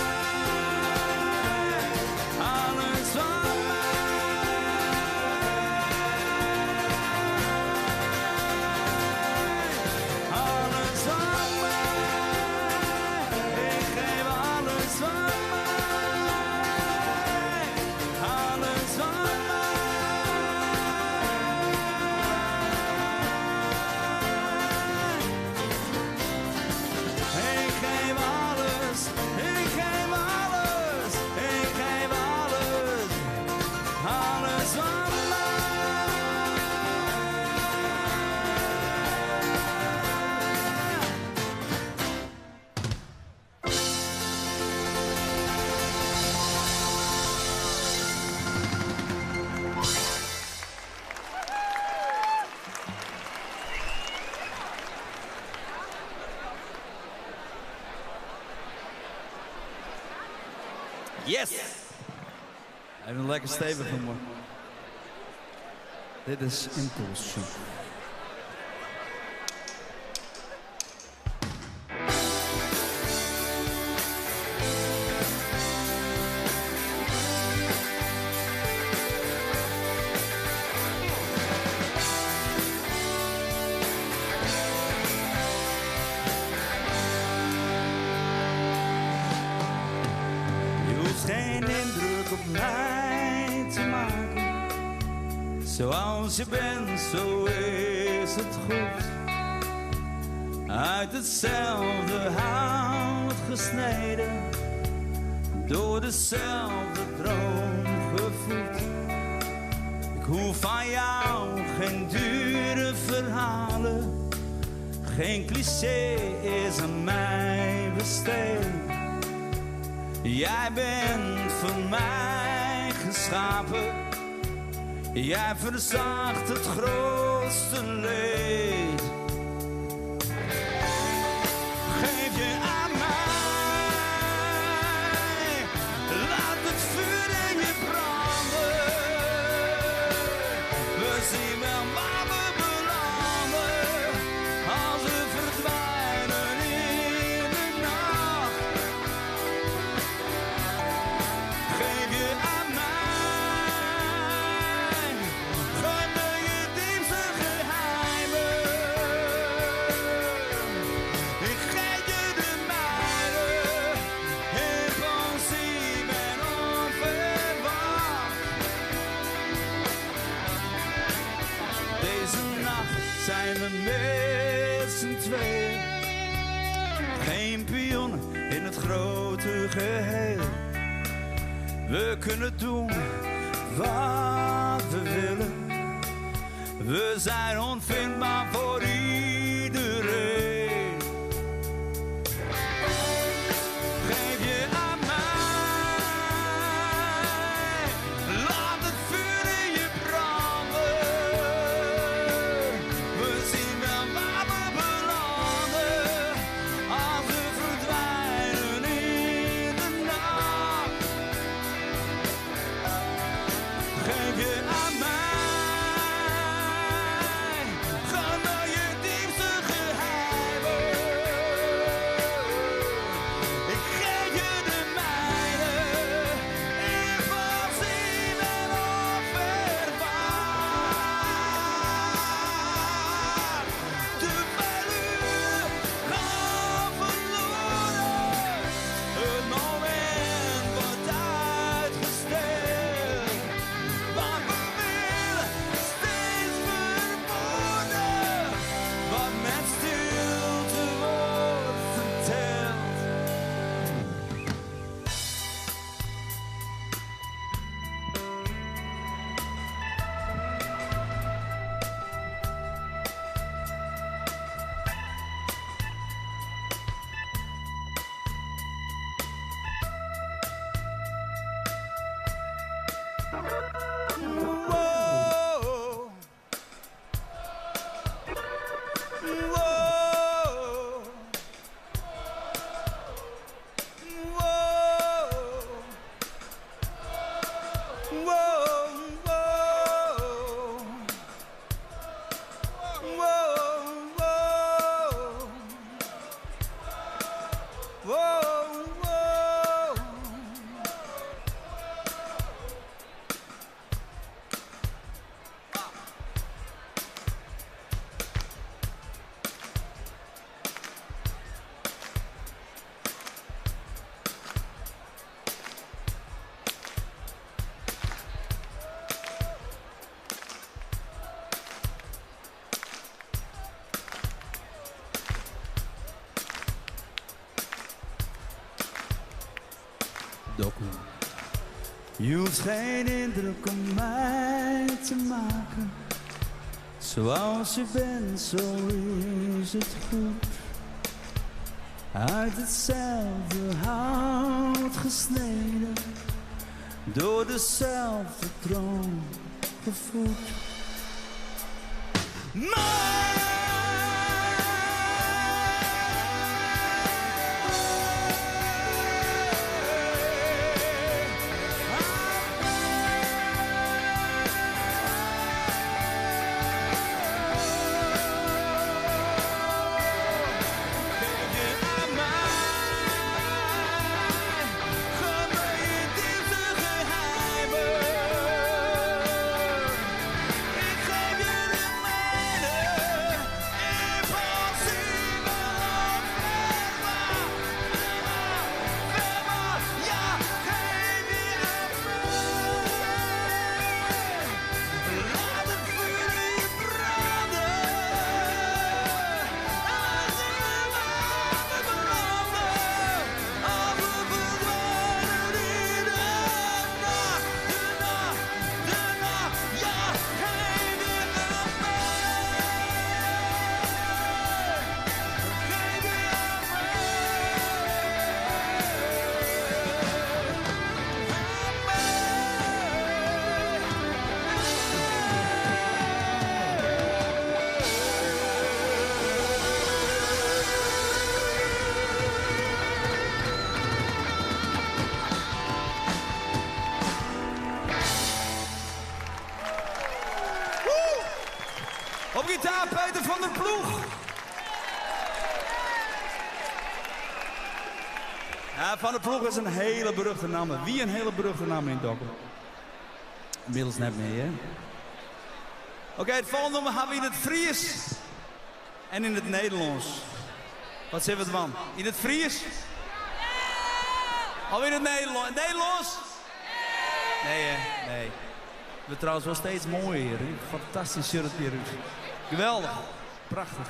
Alles van mij. Alles van mij, ik geef alles van mij. Alles van mij. Ik geef alles, ik geef alles, ik geef alles, alles van mij. Yes! Even lekker stevig noemen. Dit is Impulsief. Je hoeft geen indruk op mij te maken. Zoals je bent, zo is het goed. Uit hetzelfde hout gesneden, door dezelfde droom gevoed. Ik hoef van jou geen dure verhalen, geen cliché is aan mij besteed. Jij bent voor mij geschapen. Jij verzacht het grootste leed. Geef je aan mij. Laat het vuur in je branden. We zien wel waar we belanden. Als we verdwijnen in de nacht. Geef je aan mij. Gooi me je diepste geheimen. Ik geef je de mijne. Impulsief en onverwacht. Deze nacht zijn we met z'n tweeën. Geen pionnen in het grote geheel. We kunnen doen wat we willen. We zijn onvindbaar voor iedereen. Geef je aan mij. Laat het vuur in je branden. We zien wel waar we belanden. Als we verdwijnen in de nacht. Geef je aan mij. Ga naar je Dokkum. Je hoeft geen indruk op mij te maken. Zoals je bent, zo is het goed. Uit hetzelfde hout gesneden, door dezelfde droom gevoed. Maar Op gitaar Peter van der Ploeg. Ja, van der Ploeg is een hele beruchte naam. Wie een hele beruchte naam in Dokkum? Inmiddels net meer, hè? Oké, het volgende nummer hebben we in het Fries en in het Nederlands. Wat zit het van? In het Fries? Of in het Nederlands? Nederlands? Nee, hè? Nee. We trouwens wel steeds mooier hier. Hè? Fantastisch shirt hier. Geweldig. Prachtig.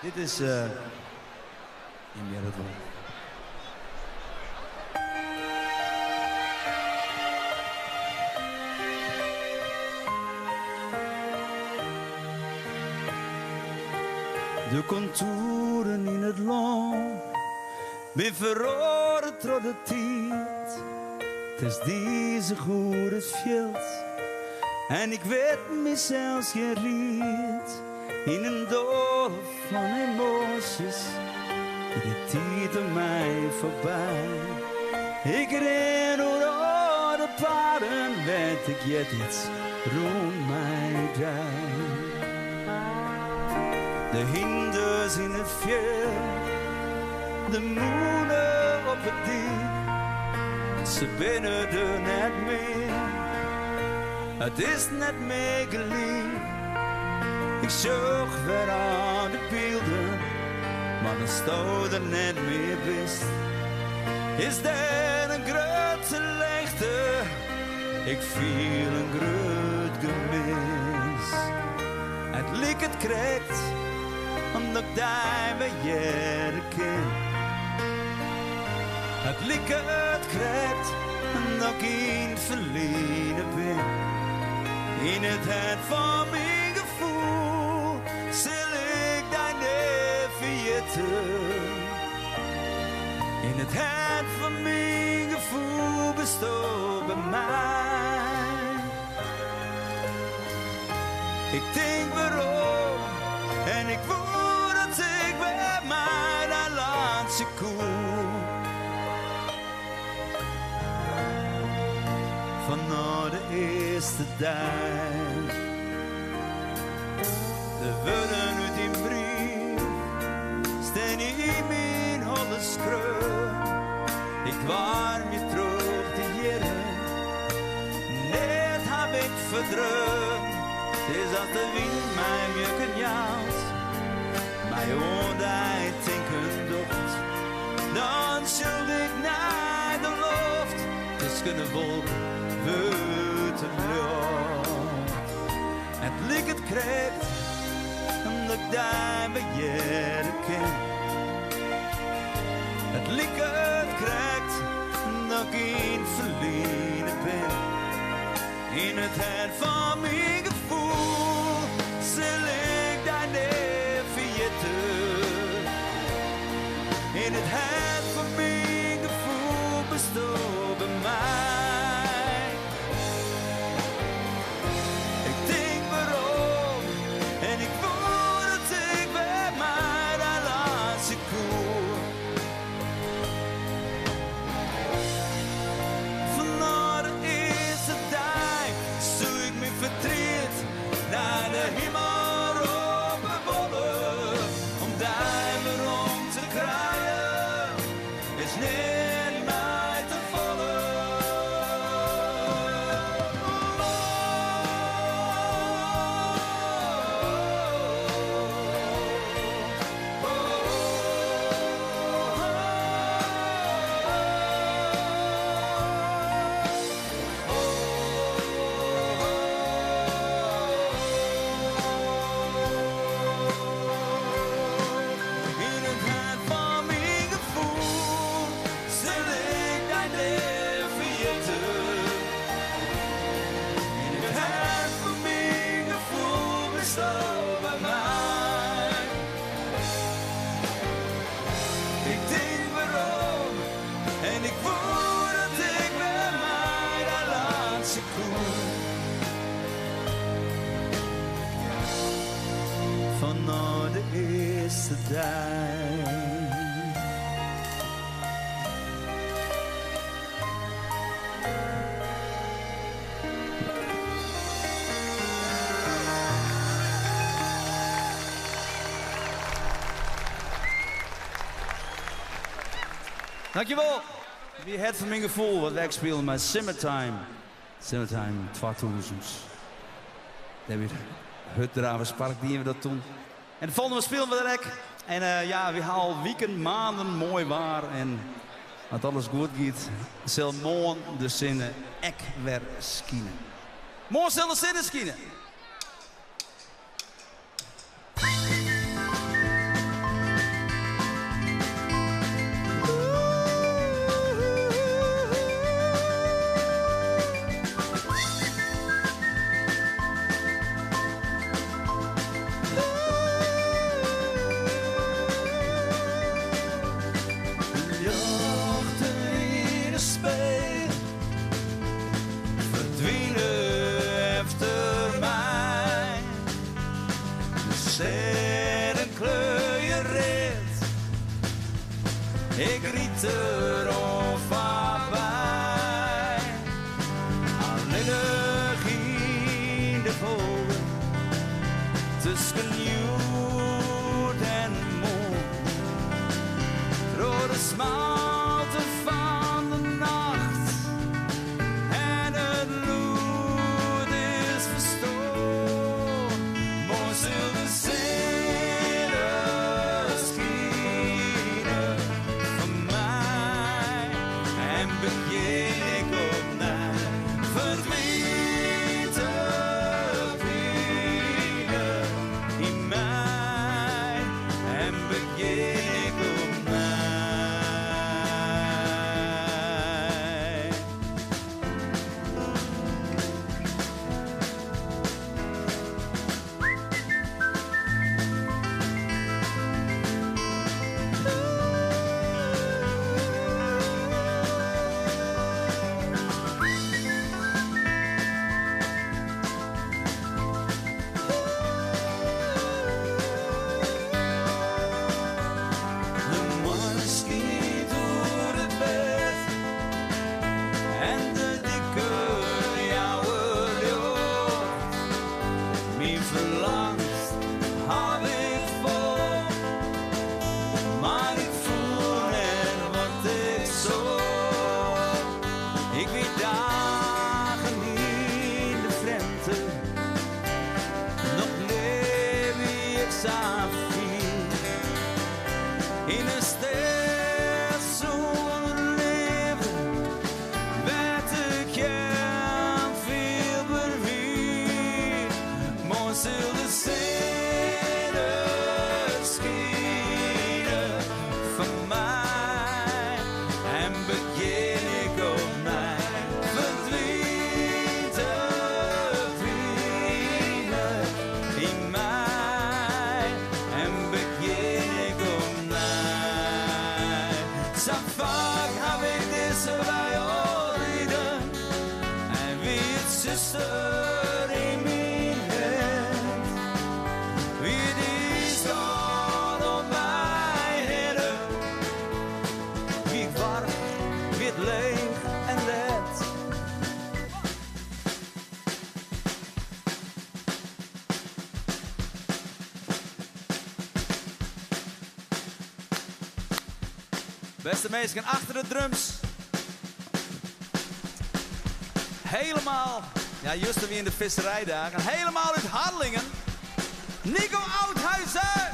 Dit is... In meer het wel. De contouren in het land weer verloren door de tijd. Het is deze goede veld en ik weet mezelf geen riet. In een doolhof van emoties, die de tijd om mij voorbij. Ik ren door de paden, weet ik jet iets rond mij draai. De hinders in het veld, de moeder op het diep, ze binnen er net meer. Het is net meer geliefd. Ik zocht weer aan de beelden, maar dan stond er net meer wist. Is er een grote leegte? Ik viel een groot gemis. Het liek het krijgt, omdat ik daar bij jaren ken. Het liek het krijgt, omdat ik in het verleden ben. In het hart van mijn gevoel zal ik daar niet vergeten. In het hart van mijn gevoel bestaat bij mij. Ik denk waarom en ik voel dat ik bij mij daar laat je koel. Van na de eerste dag. De woorden uit die brief staan in mijn holle skreun. Ik warm je terug de jaren, net heb ik verdreun. Het is als de wind mij mjukken jaagt, mij oordij tinken docht. Dan zul ik naar de lucht, tussen de wolken wordt het lucht. Het liek het krijgt, omdat ik daar bij jaren ken. Het liek het dat ik yn it ferline bin. Yn it hert fan myn gefoel sil ik dy nea ferjitte. Yn it hert fan myn gefoel bisto by my. Ik tink werom en ik woe dat ik wer mei dy laitsje koe. Fanôf de earste dei soe ik myn fertriet nei de himel roppe wolle. Om dy werom te krijen is net my te folle. Yn it hert fan myn gefoel sil ik dy nea ferjitte. Yn it hert fan myn gefoel bisto by my. Ik tink werom en ik woe dat ik wer mei dy laitsje koe. Fanôf de earste dei. Dankjewol. Wie het fan myn gefoel wat wy spilen mei Simmertime. Simmertime 2000. Dêr by it Hurddraverspark diene we dat toen. En de folgjende spelen we der ek. En eh, ja, we ha al wiken, maanden moai waar. En as alles goed giet, sil moarn de sinne ek wer skine. Moarn sil de sinne skine. Ljochten yn 'e spegel ferdwine efter my. De stêden kleurje read, ik ryd deroan foarby. Allinnich yn de polder tusken hjoed en moarn. Troch de smalte fan de nacht en it lûd is ferstoarn. Moarn sil de sinne skine foar my en begjin ik opnij. Ferdwynt de pine yn my en begjin ik opnij. Sa faak haw ik dizze wei al riden en wie it suster yn myn hert. Wie dy stân om my hinne. Wie ik warch, wie it leech en let. Beste minsken achter de drums. Helemaal, ja, juster wie yn de visserijdagen, helemaal út Harlingen. Nico Oudhuizen!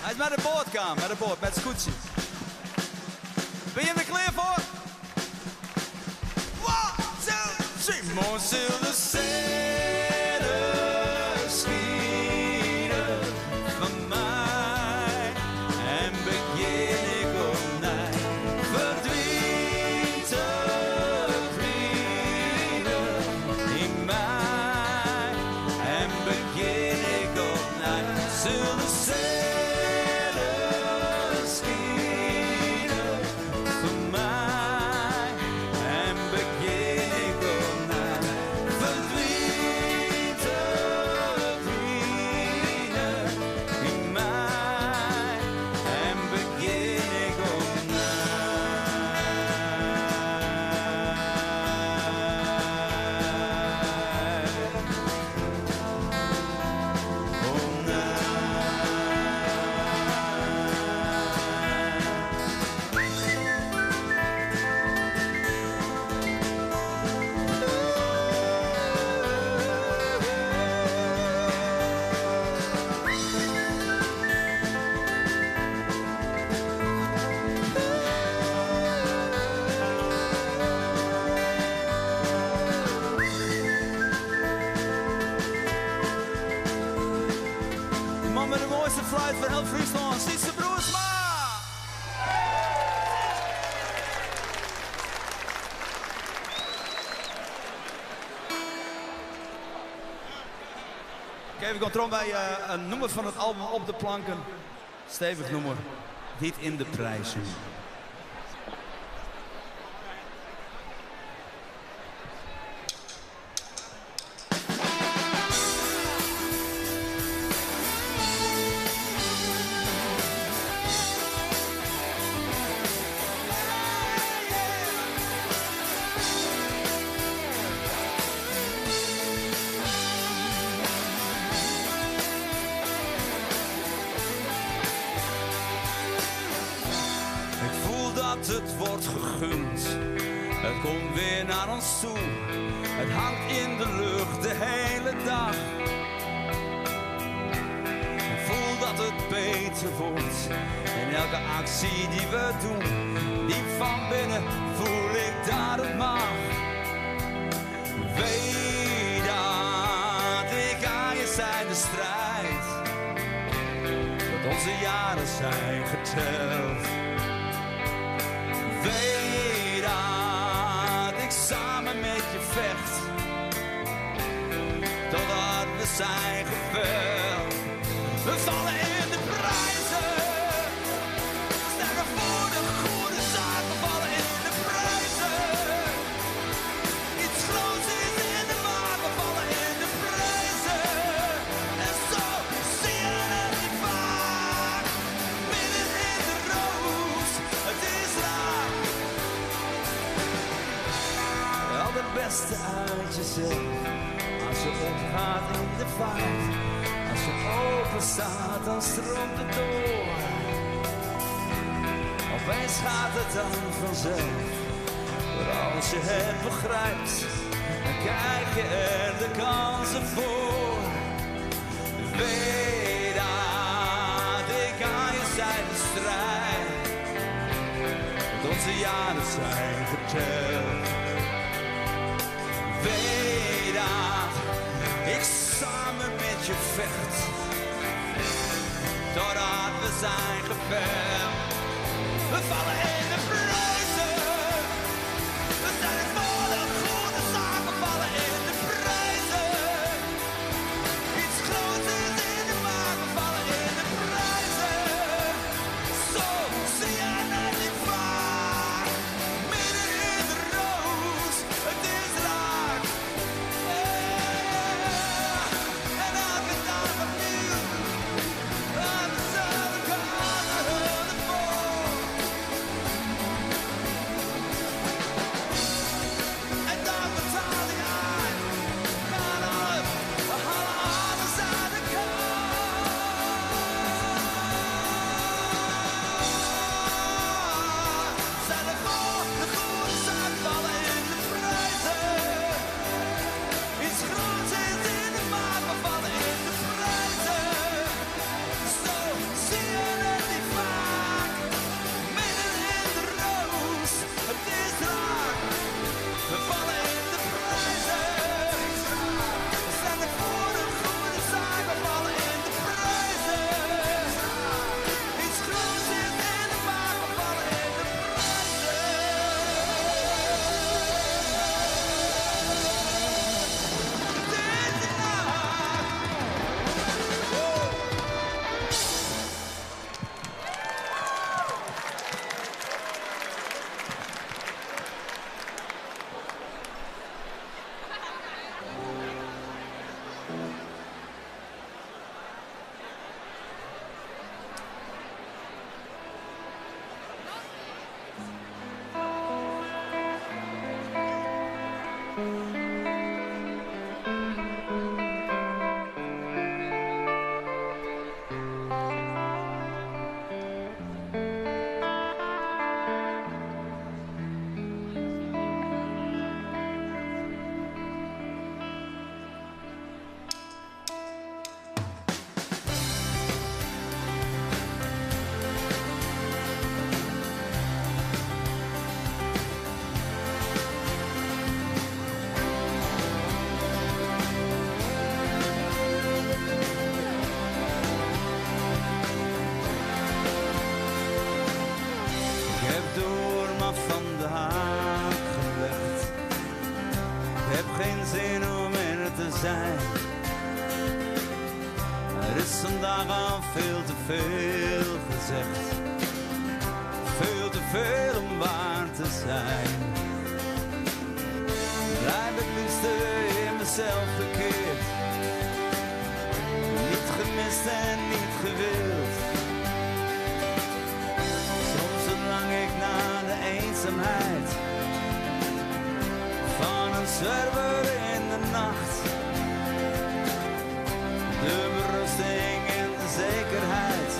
Hy is mei de boat kaam, mei de boat, mei it skûtsje. Binne jim der klear foar? One, two, three. Moarn sil de sinne skine foar my en begjin ik opnij. Ferdwynt de pine yn my en begjin ik opnij. Sil de sinne skine foar my en begjin ik opnij. Ferdwynt de pine yn my en begjin ik opnij. De man mei de moaiste fluit fan hiel Fryslân, Sytse Broersma! Oké, we gaan troch by in nûmer fan it album Op de Planken. Stevich nûmer, Dy't yn de prizen. Ik voel dat het wordt gegund. Het komt weer naar ons toe. Het hangt in de lucht de hele dag. Ik voel dat het beter wordt. In elke actie die we doen. Diep van binnen voel ik dat het mag. Weet dat ik aan je zijde strijd. Dat onze jaren zijn geteld. Weet dat ik samen met je vecht. Totdat we zijn geveld. We vallen in de prijzen. We staan voor de goede zaak. We vallen in de prijzen. Iets groots is in de maak. We vallen in de prijzen. En zo zie je het niet vaak. Midden in de roos. Het is raak. Wel het beste uit jezelf. Als je opgaat in de vaart. Als je open staat, dan stroomt het door. Opeens gaat het dan vanzelf. Maar als je het begrijpt, dan krijg je er de kansen voor. Weet dat ik aan je zijde strijd. Want onze jaren zijn geteld. Weet dat ik samen met je vecht. Totdat we zijn geveld. We vallen in de prijzen. We zijn het voor de goede zaak. We vallen in de prijzen. Iets groots is in de maak. We vallen in de prijzen. zijn. Er is vandaag al veel te veel gezegd. Veel te veel om waar te zijn. Blijf het liefste in mezelf gekeerd. Niet gemist en niet gewild. Soms verlang ik naar de eenzaamheid van een zwerver in de nacht. De berusting en de zekerheid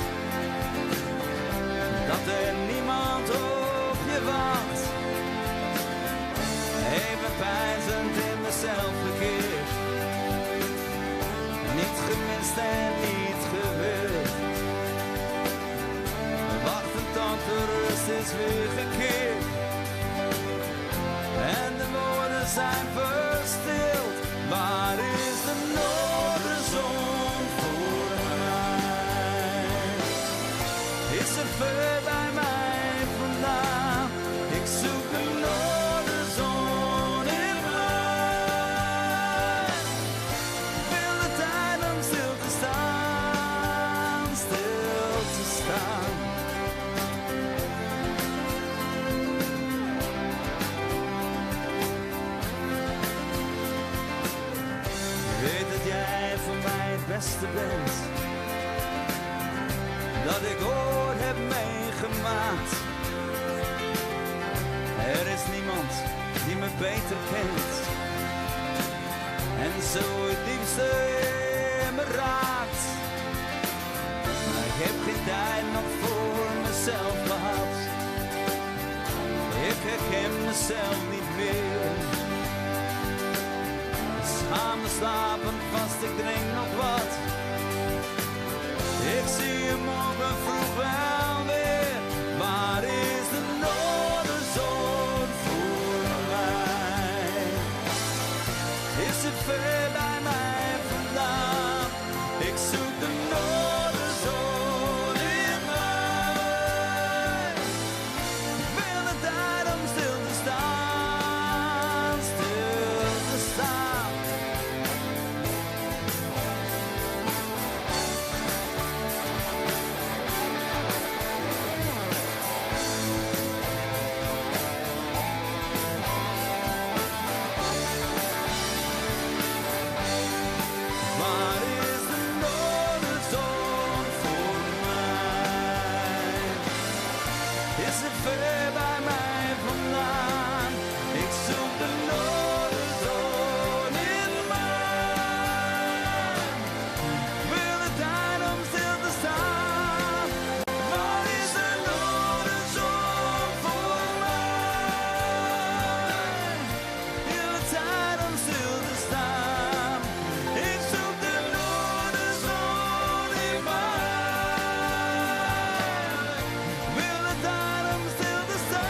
dat er niemand op je wacht. Even pijzend in mezelf gekeerd, niet gemist en niet gewild. Wachten tot de rust is weer gekeerd. En de woorden zijn verstild. Waar is de noorderzon voor mij? Is ze ver bij mij vandaan? Ik zoek de noorderzon in mij. Wil de tijd om stil te staan, stil te staan. Ik weet dat jij voor mij het beste bent. Dat ik ooit heb meegemaakt. Er is niemand die me beter kent. En zo het diepste in me raakt. Maar ik heb geen tijd nog voor mezelf gehad. Ik herken mezelf niet meer. Schaam me slapen vast, ik drink nog wat. Ik zie je morgen vroeg wel weer. Waar is de noorderzon voor mij? Is het ver bij mij vandaan? Ik zoek de noorderzon in mij. Ik wil de tijd om stil te staan, stil te staan. Waar is de noorderzon voor mij? Is het ver bij mij vandaan? Ik zoek de noorderzon in mij. Wil de tijd om stil te staan? Waar is de noorderzon voor mij? Wil de tijd om stil te staan? Ik zoek de noorderzon in mij. Wil de tijd om stil te staan?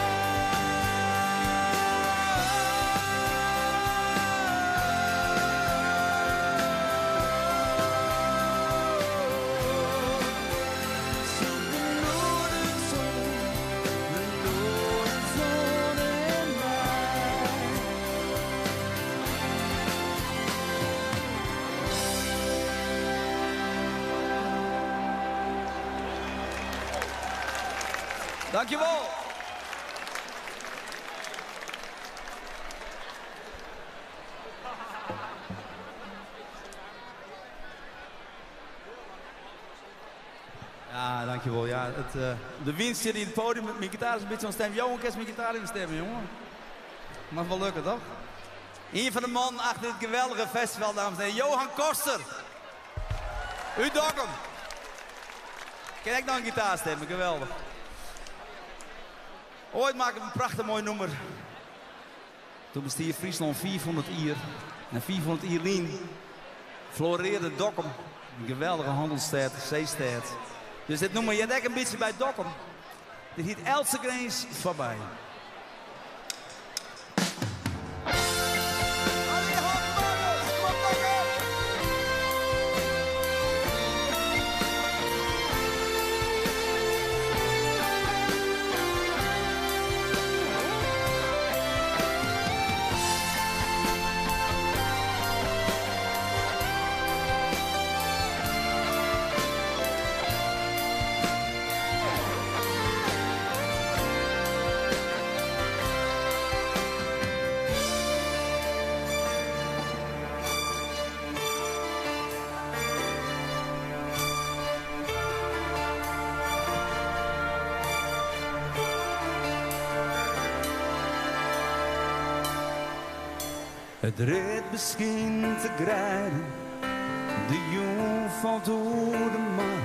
Zoek de noorderzon, de noorderzon in mij. Dankjewel. Ja, dankjewel. Ja, het, de winst zit in het podium. Mijn gitaar is een beetje ontstemd. Johan, kan mijn gitaar in stemmen, jongen. Mag wel lukken, toch? Een van de man achter dit geweldige festival, dames en heren. Johan Koster. U Dokkum. Kan ik nog een gitaar stemmen? Geweldig. Ooit maak ik een prachtig mooi nummer. Toen bestier Friesland 400 ier. En 400 ier lien floreerde Dokkum. Een geweldige handelsstad, zeestad. Dus dit noemen je een beetje bij Dokkum. Dit heet Else Grens voorbij. It rit beskynt te greiden, de jûn falt oer de mar.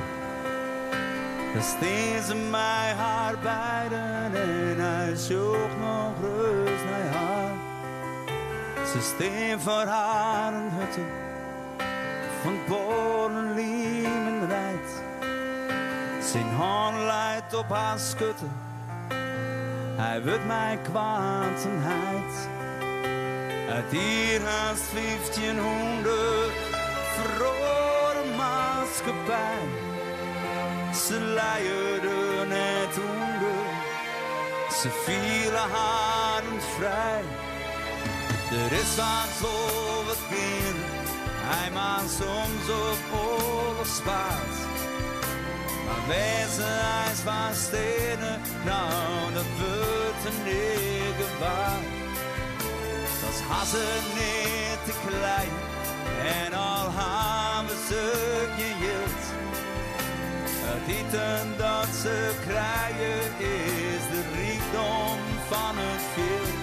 Dan stean se mei har beiden en hy sjocht noch ris nei har. Se stean foar harren hutte fan bollen, liem en reid. Syn hân leit op har skurte, hy wurdt mei koarten heit. It jier hast 1500, feroare maatskippij. Se lije der net ûnder, se fiele harren frij. Der is faaks wol wat geande, hy maakt soms op oarlochspaad. Mar wêr't se eins foar steane, nou dat wurdt in nea gewaar. Dochs ha se neat te kleien en al hawwe se gjin jild. It iten dat se krije is de rykdom fan it fjild.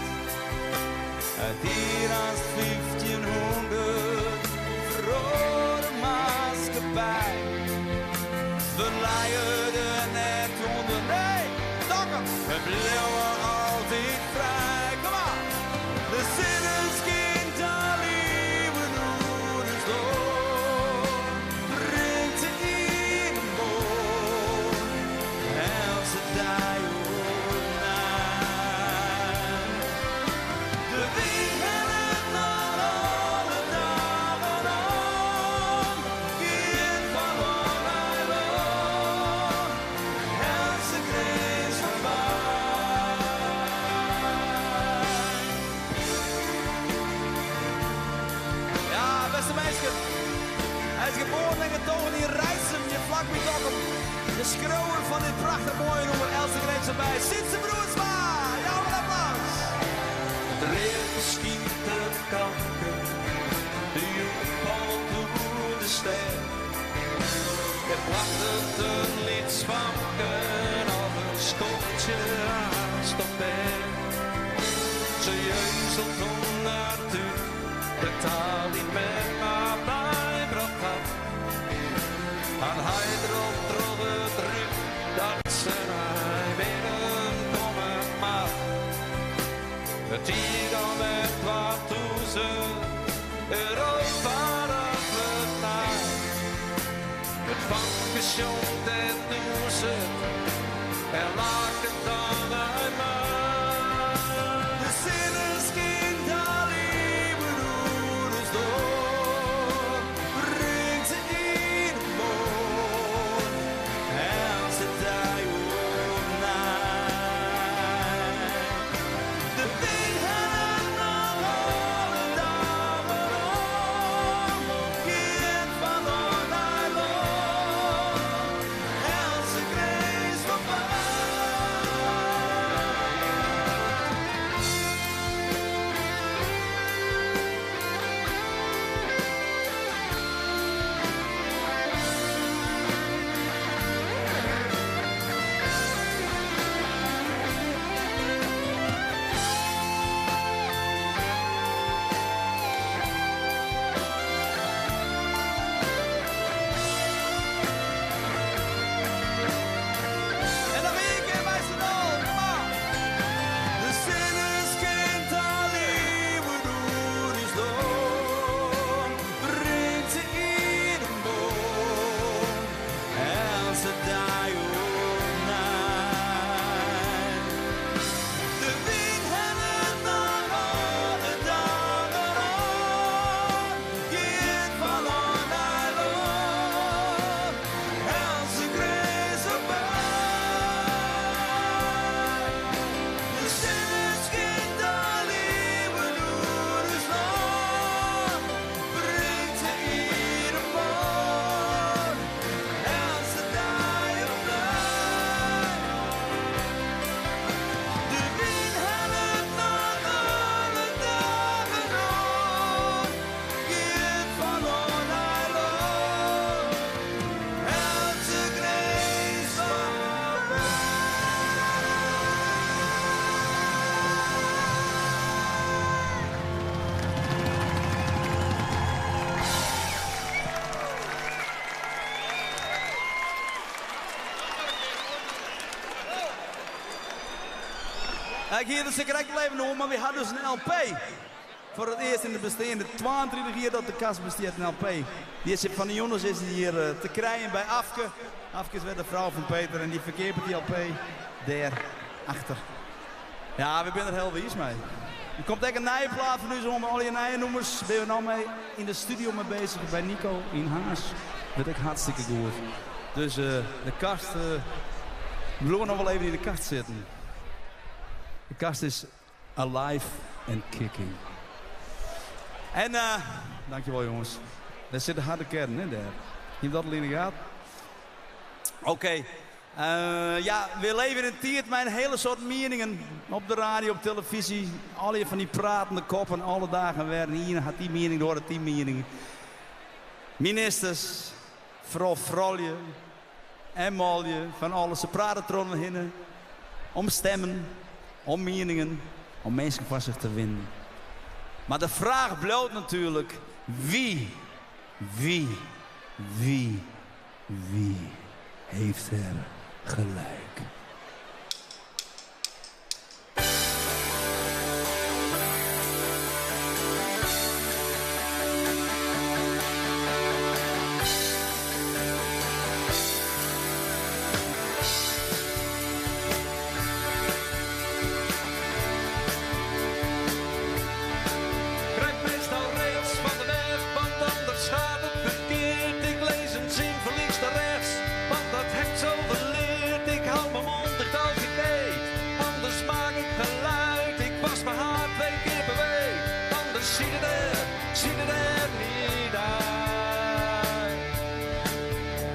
It jier hast 1500, feroare maatskippij. We lije der net ûnder, nee, Dokkum, we bliuwe altyd frij. Kom mar! De sinne skynt al iuwen oer ús doar, bringt de iene moarn, eltse dei opnij. De wyn hellet noch alle dagen oan, giet fan lân nei lân, eltse grins foarby. Ja, bêste minsken. Hy is geboren en getogen yn Rijssen, hjir flakby Dokkum. De skriuwer fan dit prachtich moaie nûmer Eltse Grins Foarby, Sytse Broersma! Jou him in applaus! It read skynt te kanken, de jûn falt oer de stêd. Der wachtet in lyts famke al in skoftsje aanst op bêd. Se jeuzelt om har tún, de taal dy't mem har bybrocht hat. Har heit ropt troch it rút dat se nei binnen komme moat. It jier alwer 2000, Europa dat wurdt nij. It famke sjongt en dûnset en laket dan nei my. De sinne skynt al iuwen oer ús doar, bringt de iene moarn, eltse dei opnij. De wyn hellet noch alle dagen oan, giet fan lân nei lân, eltse grins. Ik hie der sakrekt al even oer, mar wy ha dus in LP. Foar it earst yn de besteande 32 jier dat de kast bestiet, in LP. Dy is fan de jûns is dy hjir te krijen by Afke. Afke is wer de frou fan Peter en dy ferkeapet dy LP dêr achter. Ja, wy binne der hiel wiis mei. Der komt ek in nije plaat fan ús oan mei allegear nije nûmers. Binne we no mei yn de studio mei besich by Nico yn Harns. Wurdt ek hartstikke goed. Dus de kast, we bliuwe noch wol even yn de kast sitten. De kast is alive and kicking. En dankjewol jonges. Dêr sit de harde kern, hè, dêr. Hiene dat al yn de gaten? Oké. Ja, we leve yn in tiid mei in hiele soad mieningen. Op de radio, op telefyzje. Allegear fan dy pratende koppen, alle dagen wer. De iene hat dy miening, de oare hat dy miening. Ministers, foaral froulju en manlju, fan alles. Se prate trochinoar hinne. Om stimmen, om mieningen, om minsken foar sich te winnen. Mar de fraach bliuwt natuerlik, wie, wie, wie Wie heeft er gelijk? Rijd meestal rechts van de weg, want anders gaat het verkeerd. Ik lees een zin van links naar rechts, want dat heb ik zo geleerd. Ik hou mijn mond dicht als ik eet, anders maak ik geluid. Ik was mijn haar twee keer per week, anders ziet het er, ziet het er niet uit.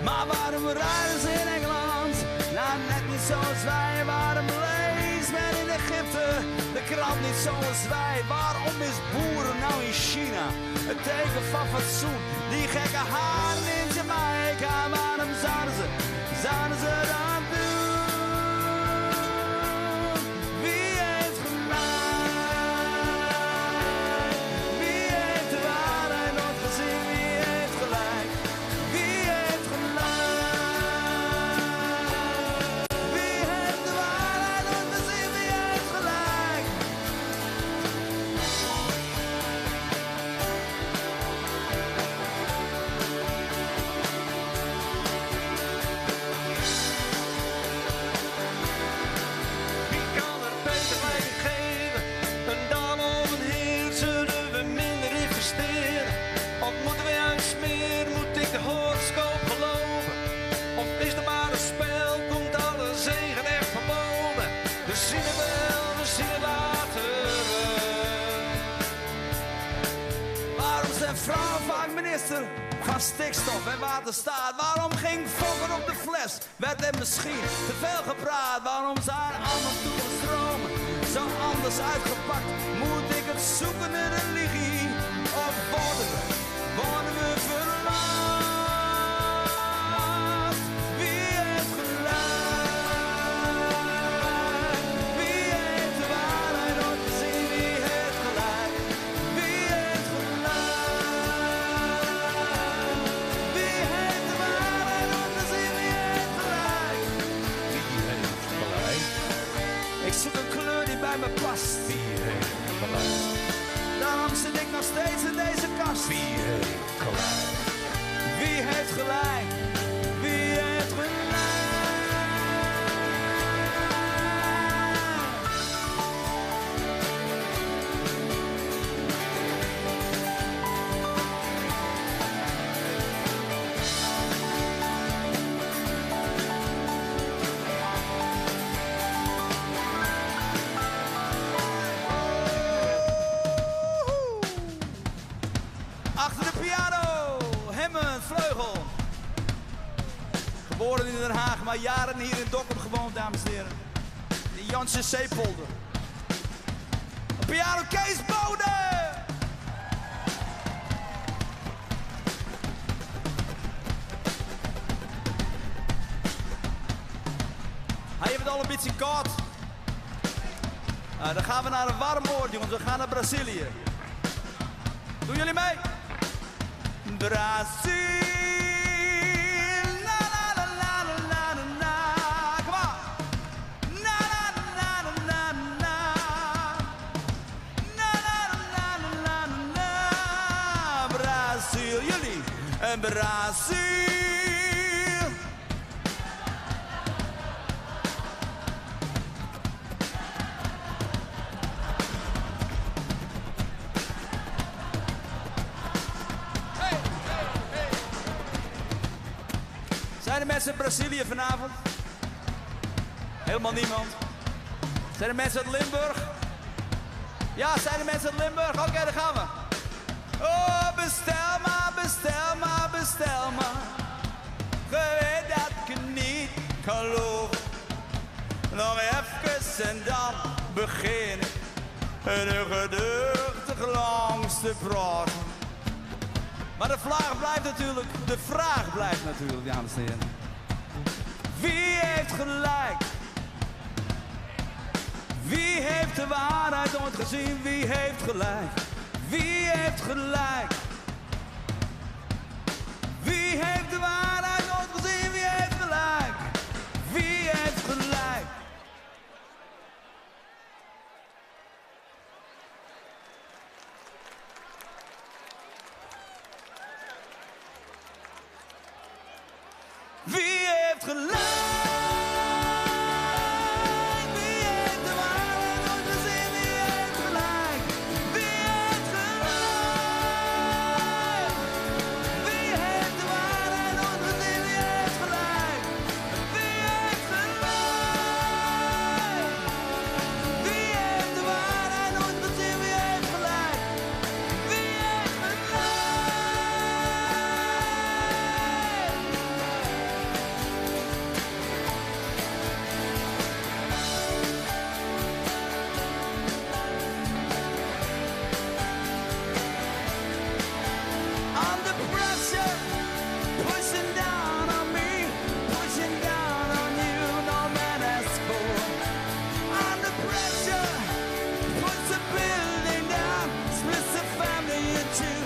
Maar waarom rijden ze in Engeland? Nou, net niet zoals wij. Waarom leest men in Egypte de krant niet zoals wij? Waarom is boeren nou in China het teken van fatsoen? Die gekke haren in Jamaica, waarom zouden ze, zouden ze dat doen? Wie heeft gelijk? Wie heeft de waarheid nooit gezien? Wie heeft gelijk? Wie heeft gelijk? Wie heeft de waarheid nooit gezien? Wie heeft gelijk? Wie kan er beter leiding geven? Een dame of een heer? Zullen we minder investeren? Of moeten we juist meer? Moet ik de horoscoop geloven? Of is het maar een spel? Komt alle zegen echt van boven? We zien het wel, we zien het later wel. Waarom zijn vrouwen vaak minister van stikstof en waterstaat? Waarom ging Fokker op de fles? Werd er misschien te veel gepraat? Waarom zijn allemaal stromen zo anders uitgepakt? Moet ik het zoeken in religie? Of worden we, worden we verlaat? Wie heeft gelijk? Wie heeft de waarheid nooit gezien? Wie heeft gelijk? Wie heeft gelijk? Wie heeft de waarheid nooit gezien? Wie heeft gelijk? Wie heeft gelijk? Ik zoek een kleur die bij me past. Wie heeft gelijk? Daarom zit ik nog steeds in deze kast. Wie heeft gelijk? Wie heeft gelijk? Wie heeft gelijk? Achter de piano, Hemmen, vleugel. Geboren in Den Haag, maar jaren hier in Dokkum gewoond, dames en heren. De Janse Zeepolder. Op piano Kees Bode! Hij heeft het al een beetje koud. Dan gaan we naar een warm oord, jongens. We gaan naar Brazilië. Doen jullie mee? Brazil. Na, na, na, na, na, na, na. Kom maar. Na, na, na, na, na, na. Brazil. Zijn er mensen uit Brazilië vanavond? Helemaal niemand. Zijn er mensen uit Limburg? Ja, zijn er mensen uit Limburg? Oké, daar gaan we. Oh, bestel maar, bestel maar, bestel maar. Ge weet dat ik het niet geloof. Nog even en dan beginnen. En geduchtig langs te praten. Maar de vraag blijft natuurlijk, de vraag blijft natuurlijk, dames en heren. Wie heeft gelijk? Wie heeft de waarheid ooit gezien? Wie heeft gelijk? Wie heeft gelijk? Wie heeft de waarheid ooit gezien? Wie heeft gelijk? Wie heeft gelijk? Wie heeft gelijk? Wie heeft de waarheid ooit gezien? Wie heeft gelijk? Wie heeft gelijk? Wie heeft de waarheid ooit gezien? Wie heeft gelijk? Wie heeft gelijk? Wie heeft de waarheid ooit gezien? Wie heeft gelijk? Wie heeft gelijk? Under pressure, pushing down on me, pushing down on you, no man asked for. Under pressure, puts the building down, splits the family in two,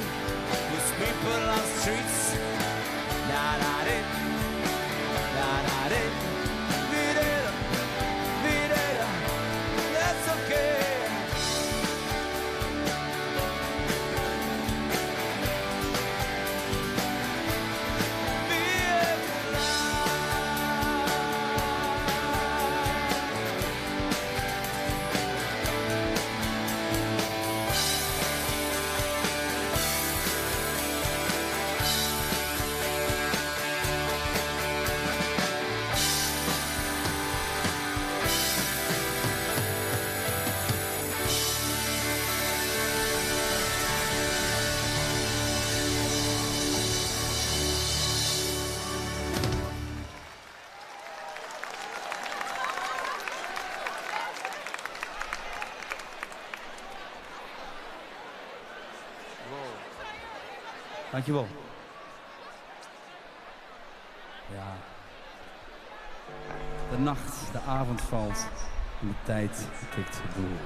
puts people on streets. Da da dee, da da dee, dee da, dee da, that's okay. Dankjewel. Ja. De nacht, de avond valt en de tijd tikt door.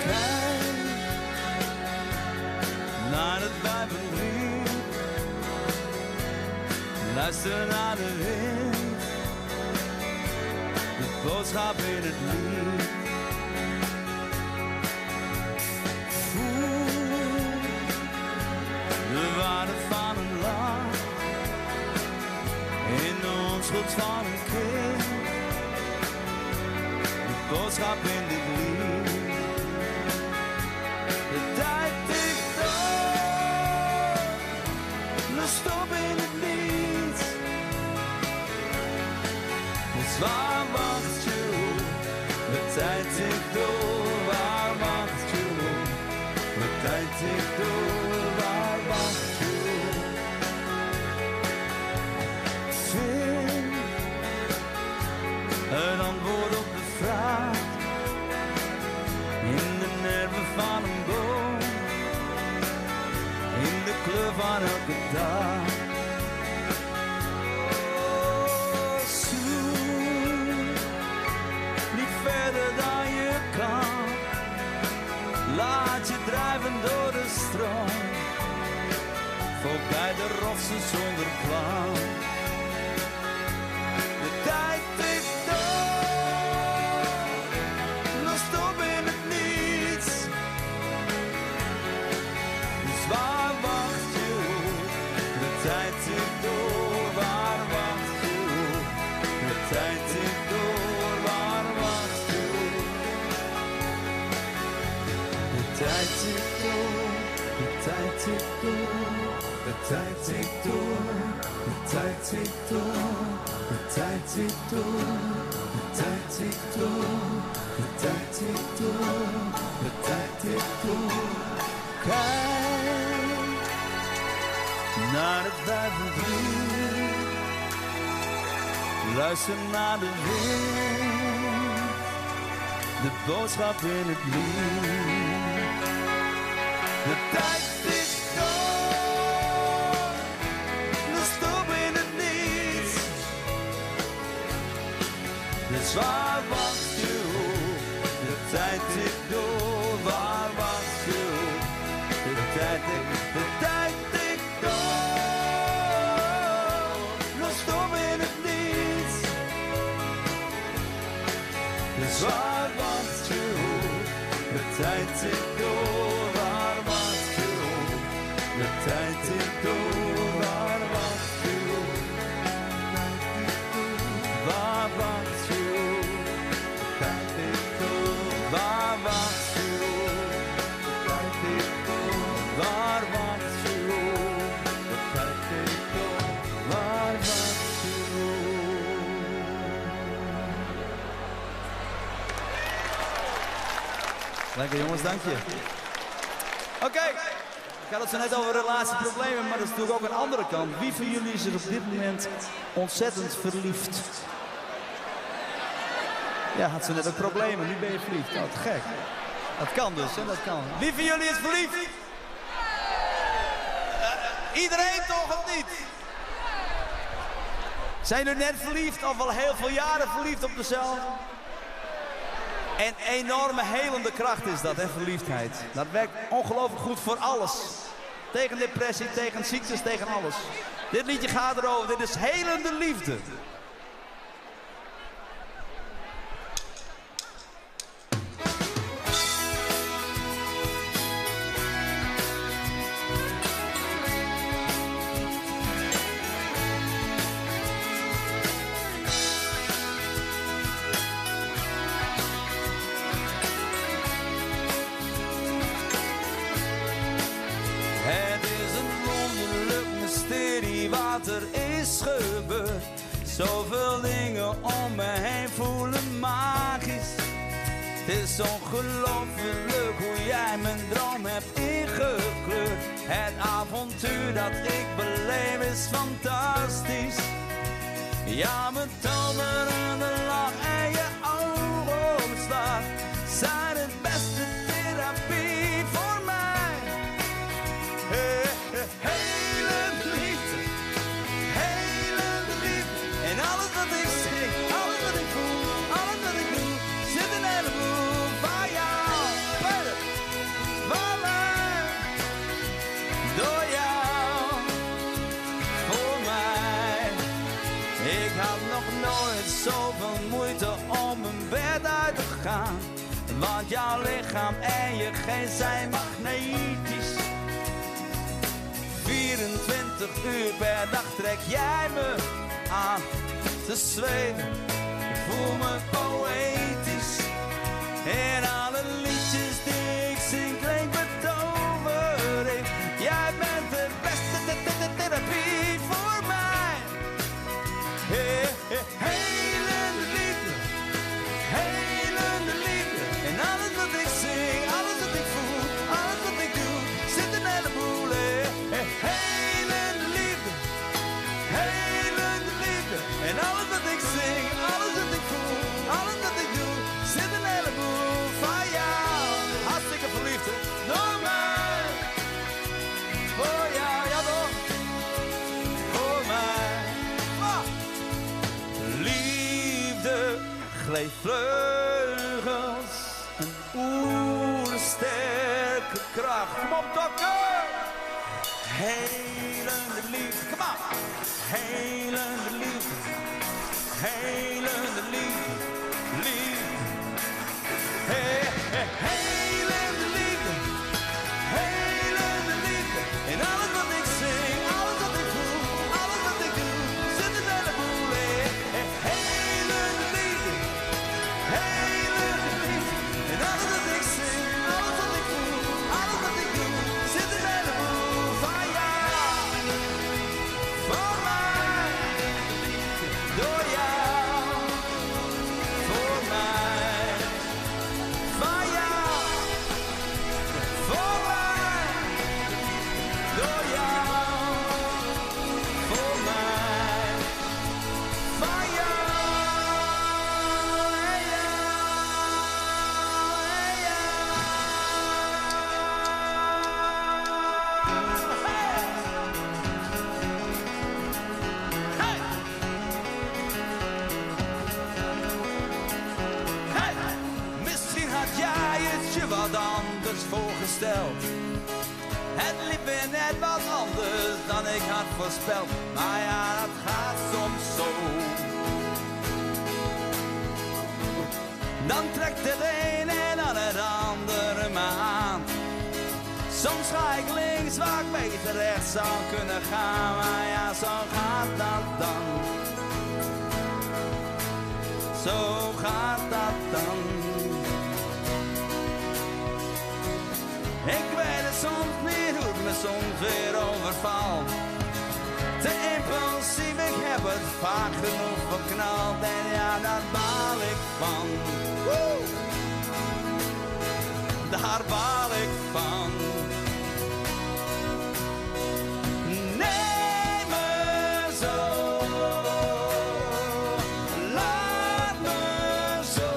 Kijk naar het buitenriet. Luister naar de wind. De boodschap in het lied. Voel de waarde van een lach. In de onschuld van een kind. De boodschap in dit lied. De tijd tikt door, we stoppen in het niets. Dus waar wacht je op? De tijd tikt door, waar wacht je op? De tijd tikt door, waar wacht je op? Vind een antwoord op de vraag. van elke dag. Oh, zoek niet verder dan je kan. Laat je drijven door de stroom. Voorbij de rotsen zonder plan. De tijd tikt door, non-stop in het niets. Dus waar wacht je op? De tijd tikt door, waar wacht je op? De tijd tikt door, waar wacht je op? De tijd tikt door, de tijd tikt door, de tijd tikt door, de tijd tikt door, de tijd tikt door, de tijd tikt door, de tijd tikt door, de tijd tikt door. Kijk naar het wuivend wiel, luister naar de wind, de boodschap in het lied. De tijd tikt door, non-stop in het niets. Dus waar wacht je op? De tijd tikt door, waar wacht je op? De tijd tikt, de tijd tikt door, non-stop in het niets. Dus waar wacht je op? De tijd tikt door, waar wacht je op? De tijd tikt door, waar wacht je op? Waar wacht je op? De tijd tikt door. Waar wacht je op? De tijd tikt door. Waar wacht je op? De tijd tikt door. Waar wacht je op? Lekker jongens, dank je. Oké, ik had het zo net over relatieproblemen, maar dat is natuurlijk ook een andere kant. Wie van jullie is er op dit moment ontzettend verliefd? Ja, had ze net ook problemen, nu ben je verliefd. Oh, te gek. Dat kan dus, hè? Dat kan. Wie van jullie is verliefd? Iedereen toch, of niet? Zijn jullie net verliefd of al heel veel jaren verliefd op dezelfde? En enorme helende kracht is dat, hè, verliefdheid. Dat werkt ongelooflijk goed voor alles. Tegen depressie, tegen ziektes, tegen alles. Dit liedje gaat erover. Dit is helende liefde. Het is een wonderlijk mysterie wat er is gebeurd. Zoveel dingen om me heen voelen magisch. Het is ongelooflijk hoe jij mijn droom hebt ingekleurd. Het avontuur dat ik beleef is fantastisch. Ja, mijn toverende lach en je oogopslag zijn het beste therapie voor mij. Hele liefde, hele liefde. En alles wat ik zing, alles wat ik voel, alles wat ik doe, zit een heleboel van jou. Peter, van mij, door jou, voor mij. Ik had nog nooit zoveel moeite om mijn bed uit te gaan. Want jouw lichaam en je geest zijn magnetisch. 24 uur per dag trek jij me aan te zweven. Ik voel me poëtisch. En alle liedjes die ik zing klinkt betovering. Jij bent de beste therapie voor mij. Hey, hey, helende liefde, helende liefde. En alles wat ik zing, alles wat ik voel, alles wat ik doe, zit een heleboel. Hey, hey, helende liefde, helende liefde. En alles wat ik zing, alles wat ik voel, alles wat ik doe, zit een heleboel van jou. Hartstikke verliefd, hè? Kreeg vleugels, een oersterke kracht. Kom op, dokter! Helende liefde, kom op! Helende liefde, helende liefde, liefde. Hey, hey, helende liefde, helende liefde. In alles wat ik zing, alles wat ik voel, alles wat ik doe, zit een heleboel. Hey, hey, helende liefde, helende liefde. In alles wat ik zing, alles wat ik voel, alles wat ik doe, zit een heleboel van jou. Voor mij, door jou, voor mij. Van jou, voor mij, door jou, voor mij. Van jou, hey jou, hey jou. Hey! Hey! Misschien had jij het je wat anders voorgesteld. Het liep weer net wat anders dan ik had voorspeld. Maar ja, dat gaat soms zo. Dan trekt het een en dan het andere me aan. Soms ga ik links waar ik beter rechts zou kunnen gaan. Maar ja, zo gaat dat dan. Zo gaat dat dan. Ik weet het soms niet hoe het me soms weer overvalt. Te impulsief, ik heb het vaak genoeg verknald. En ja, daar baal ik van. Woe! Daar baal ik van. Neem me zo. Laat me zo.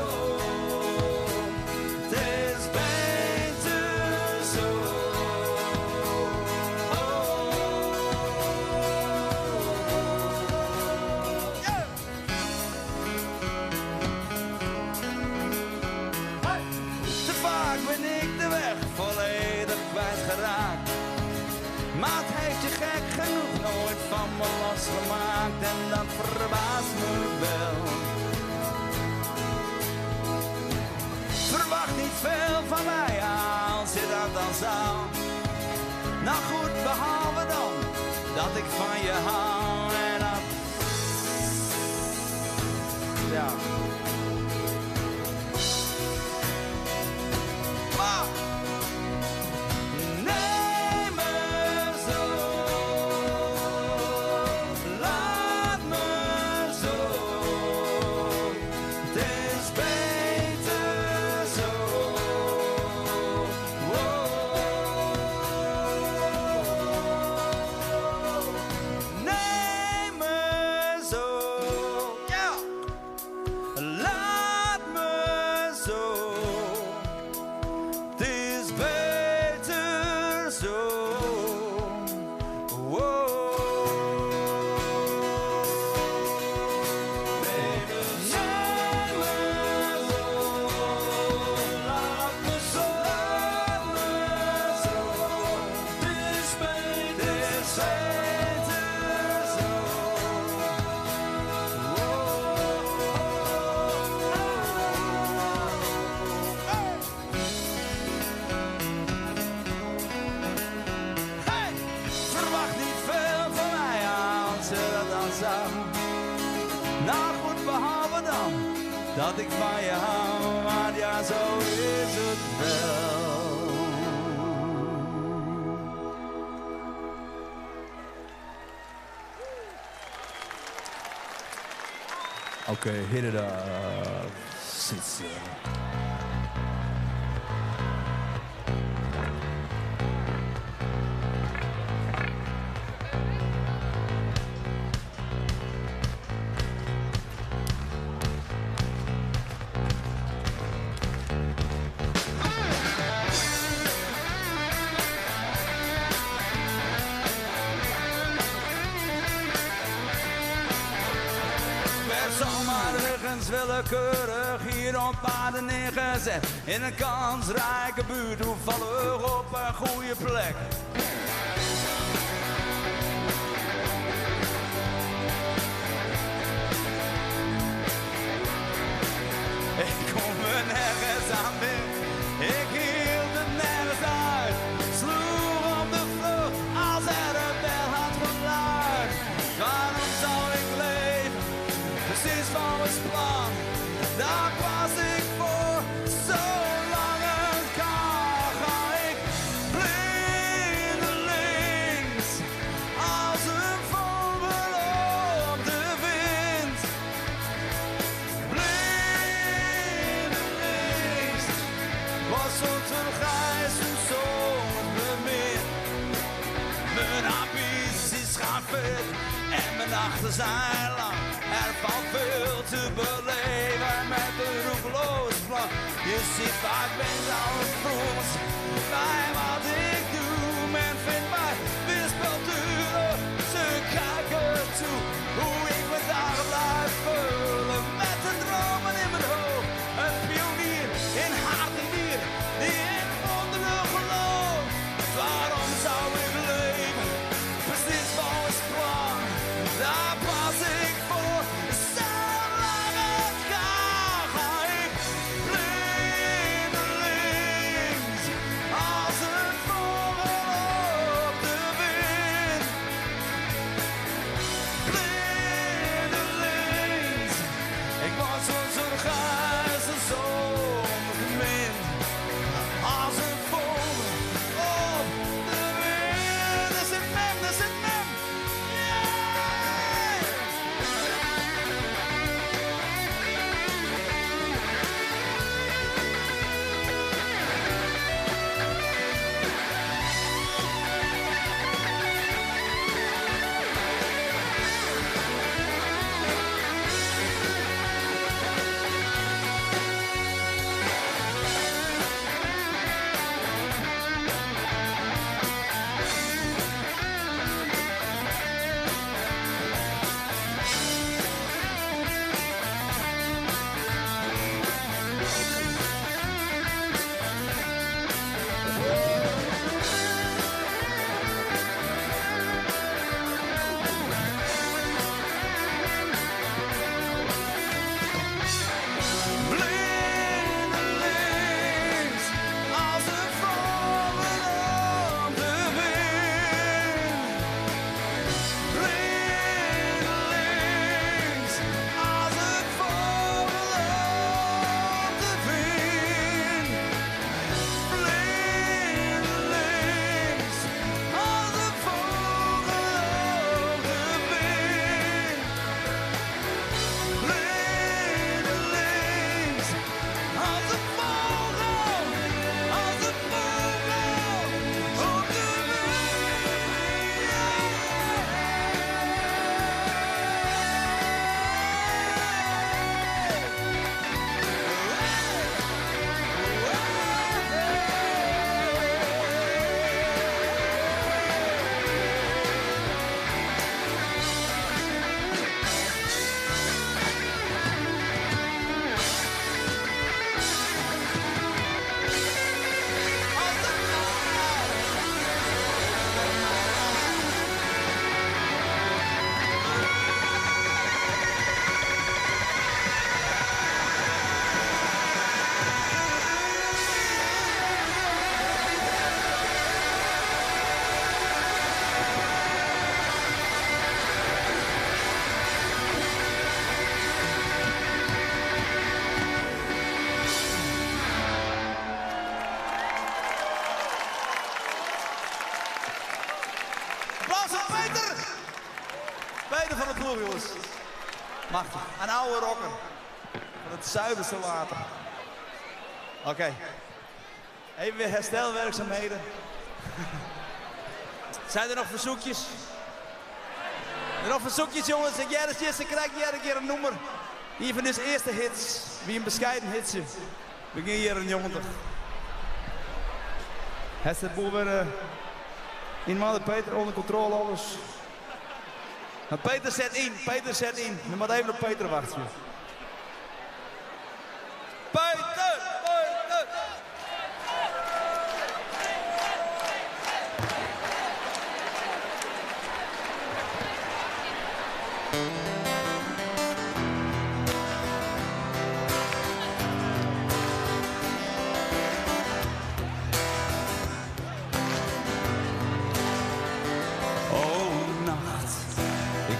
Het is beter zo. Te vaak ben ik de weg volledig kwijtgeraakt. Maar het heeft je gek genoeg nooit van me losgemaakt. En dat verbaast me wel. Verwacht niet veel van mij als je dat dan zou. Nou goed, behalve dan dat ik van je hou en dat... Ja. Maar neem me zo, laat me zo. Het is beter zo. Neem me zo, ja. Laat me zo. Het is beter zo. Hey! Verwacht niet veel van mij als je dat dan zou. Nou goed, behalve dan dat ik van je hou. Maar ja, zo is het wel. Oké, hit it up. Sitsen. Werd zomaar Ergens willekeurig hier op aarde neergezet. In een kansrijke buurt, toevallig op een goede plek. Ik kon me nergens aan binden, ik hield het nergens uit. Sloeg op de vlucht als er een bel had geluid. Waarom zou ik leven? Precies volgens plan. Daar pas ik voor, zolang het kan. Ga ik blindelings als een vogel op de wind. Blindelings was soms een grijs en soms bemind. Mijn ambities gaan ver en mijn nachten zijn lang. Er valt veel te beleven met een roekeloos plan. Je ziet vaak mensen al vroeg bij wat ik doe. Men vindt mij wispelturig, ze kijken toe. Hoe ik mijn dagen blijf vullen met de dromen in mijn hoofd. Een pionier in hart en nier, die in wonderen gelooft. Waarom zou ik leven? Precies volgens plan. Daar pas ik voor. Zolang het kan, ga ik blindelings als een vogel op de wind. Blindelings, ik was soms een grijs en soms bemind. Als een vogel op de wind. Daar zit mem, daar zit mem. Blindelings, als een vogel op de wind. Blindelings, als een vogel op de wind. Blindelings, als een vogel op de wind. Blindelings, als een vogel, als een vogel op de Applaus voor Peter! Peter van de Ploeg, jongens. Machtig. Een oude rocker. Van het zuiverste water. Oké. Even weer herstelwerkzaamheden. Zijn er nog verzoekjes? Er nog verzoekjes, jongens? Ik jij de krijg jij een keer een noemer. Hier van deze eerste hits. Wie een bescheiden hitsje. Begin hier een jongen toch. Het de boel weer in maanden Peter onder controle alles. Nou, Peter zet in, Peter zet in. Je moet even op Peter wachten.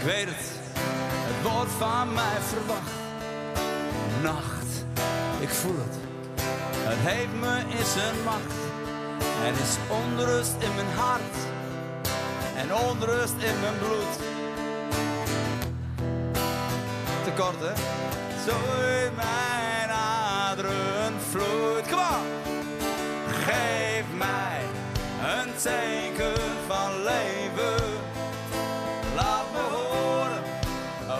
Ik weet het, het wordt van mij verwacht. Nacht, ik voel het, het heeft me in zijn macht. Er is onrust in mijn hart en onrust in mijn bloed. Te kort, hè? Zo in mijn aderen vloeit. Kom op! Geef mij een teken van leven. Laat me horen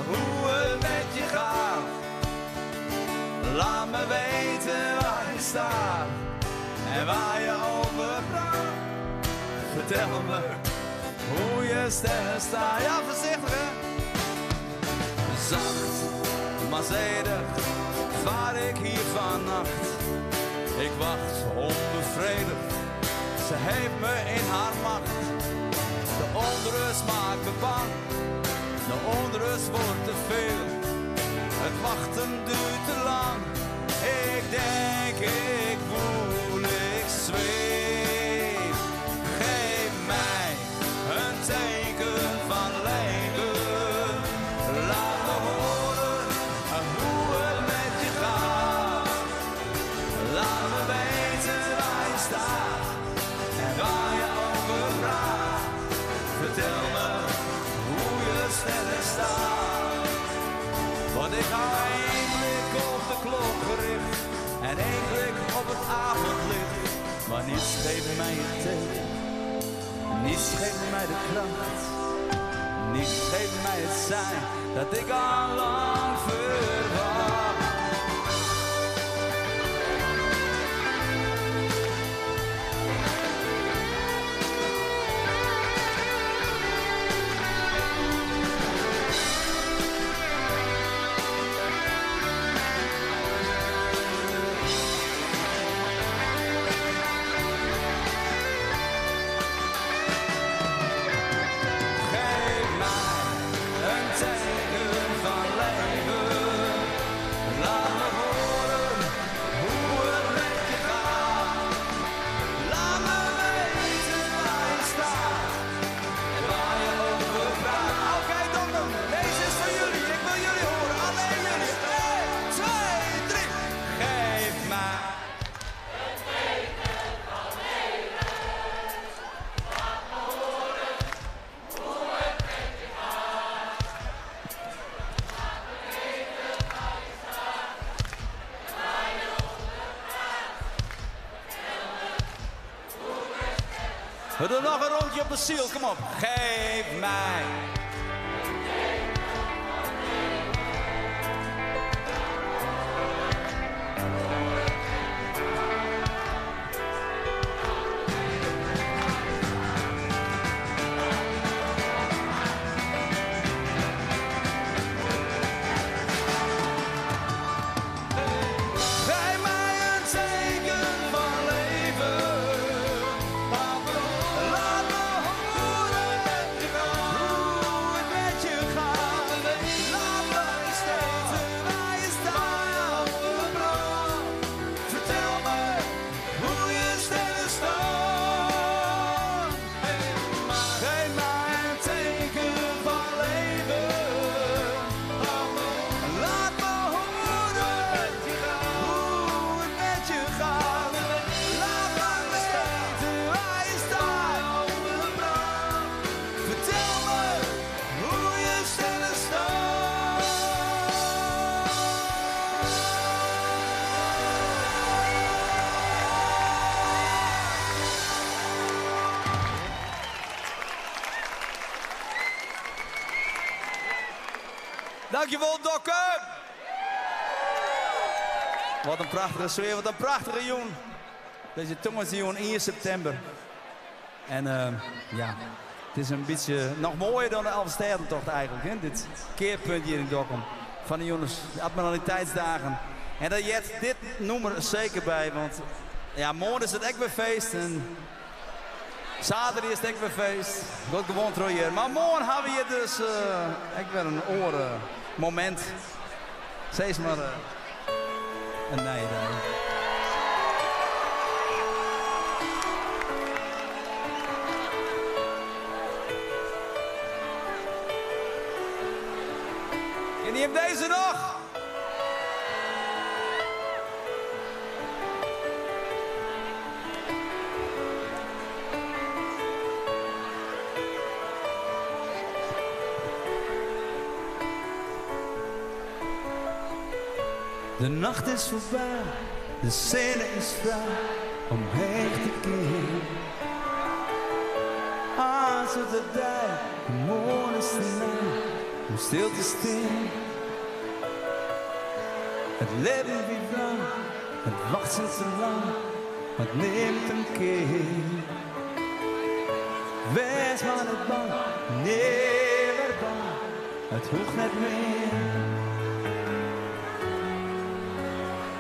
hoe het met je gaat. Laat me weten waar je staat en waar je over praat. Vertel me hoe je sterren staat. Ja, voorzichtig hè. Zacht, maar zedig vaar ik hier vannacht. Ik wacht onbevredigd, ze heeft me in haar macht. De onrust maakt me bang, de onrust wordt te veel. Het wachten duurt te lang, ik denk, ik voel, ik zweef. Geef mij een teken van leven. Laat me horen hoe het met je gaat. Laat me weten waar je staat en waar je over praat. Vertel me hoe je sterren staat. Want ik hou één blik op de klok gericht en één blik op het avondlicht. Maar niets geeft mij het teken, niets geeft mij de kracht. Niets geeft mij het zijn dat ik al lang verwacht. Geef mij een teken van leven. Laat me horen hoe het met je gaat. Laat me weten waar je staat en waar je over praat. Oké, Dokkum, deze is voor jullie. Ik wil jullie horen, alleen jullie. 1, 2, 3. Geef mij. We doen nog een rondje op de ziel, kom op. Geef mij. Geef mij een teken van leven. Laat me horen hoe het met je gaat. Laat me weten waar je staat. Vertel me hoe je sterren staan. Geef mij een teken van leven. Laat me horen hoe het met je gaat. Laat me weten waar je staat. Vertel me hoe je sterren staan. Dankjewel, Dokkum! Wat een prachtige sfeer, wat een prachtige jong. Deze tongersjoen 1 september. En ja, het is een beetje nog mooier dan de Elfstedentocht eigenlijk. Hè? Dit keerpunt hier in Dokkum. Van de jongens, de Admiraliteitsdagen. En daar jet dit noemer zeker bij, want ja, morgen is het echt weer feest. En zaterdag is het echt weer feest. Wordt gewoon hier. Maar morgen hebben we hier dus echt weer een oren moment. Steeds maar een nee, nee. Ken je hem deze nog? De nacht is voorbij, de scène is vrij om heen te keren. Als het de dag, de morgen is te lang om stil te staan. Het leven wie lang, het wacht sinds te lang, maar het neemt een keer. Wees maar niet bang, nee, weer bang, het hoeft net meer.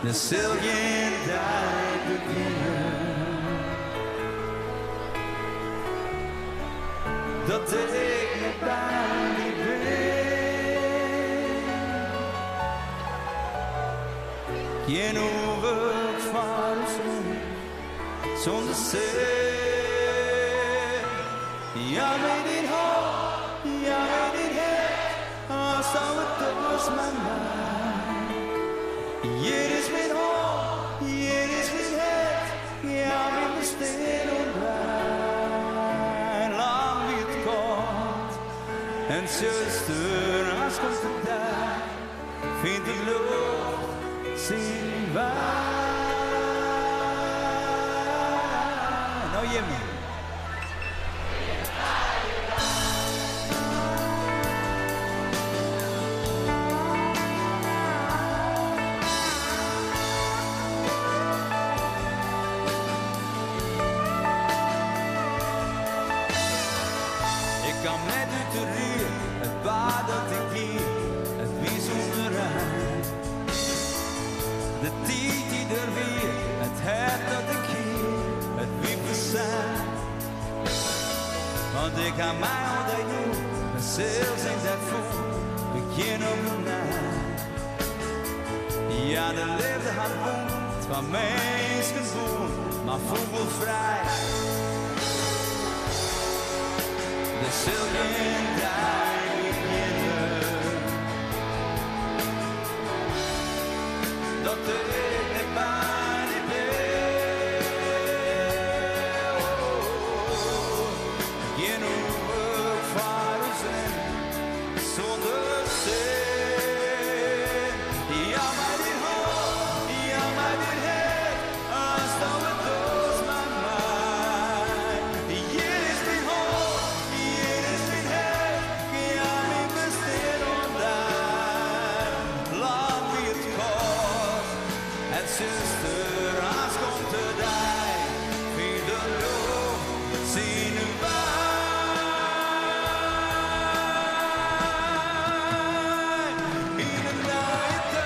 De zul je daar beginnen. Dat ik niet bij die ben. Geen oorlog van zon, zonder zee. Ja, met dit hoofd, ja, met dit hart, als zou het door mijn mind. Hier is mijn hoofd, hier is mijn hart, ja, mijn bestaan ontbreid. Lang wie het komt, en zuster, als komt de dag, vindt het lucht zien wij. Nou, Jimmy. Ik kan net uit de ruur, het waar dat ik hier, het wie zonder eind. De tijd die er weer, het hert dat ik hier, het wie verzijn. Want ik aan mij al dat jou, mijn ziel zingt dat voel, begin op een nacht. Ja, de liefde had woond, van mens gewoon, maar vogelvrij. De zilveren daar beginnen. Dat ik niet bij die ben. Geen oorlog varen zijn zonder zin. Ja, maar dit hoofd, ja, maar dit hart, als dat het door mijn mind. Hier is mijn hoofd, hier is mijn hart, ja, mijn bestaan ontdaan. Lang wie het kost, en zuster, als komt de dag, vind de lucht, zien wij. In een naaie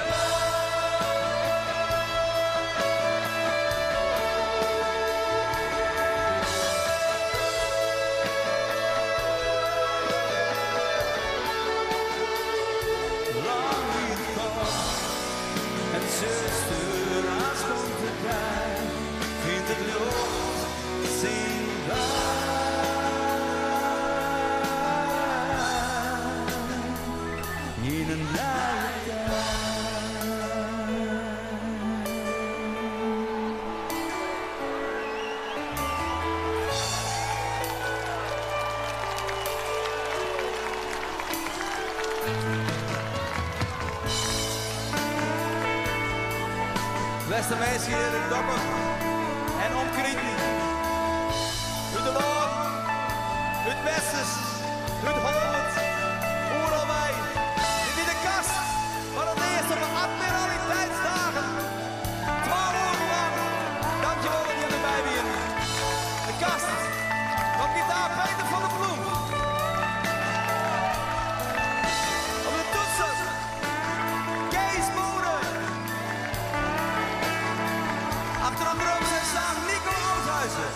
Lang wie het kost, en zuster, als komt de dag, vindt het lucht zien wij. In een naaie Beste mensen hier in Dokkum en omkrieten. Uit de Loon, uit Westers, uit Holland, overal wij. Dit is de kast van het eerste op de Admiraliteitsdagen. 12 uur lang. Dankjewel dat jullie erbij zijn. De kast op gitaar Peter van der Ploeg. Op de toetsen Kees Bode. Achter de drums en zang Nico Oudhuizen.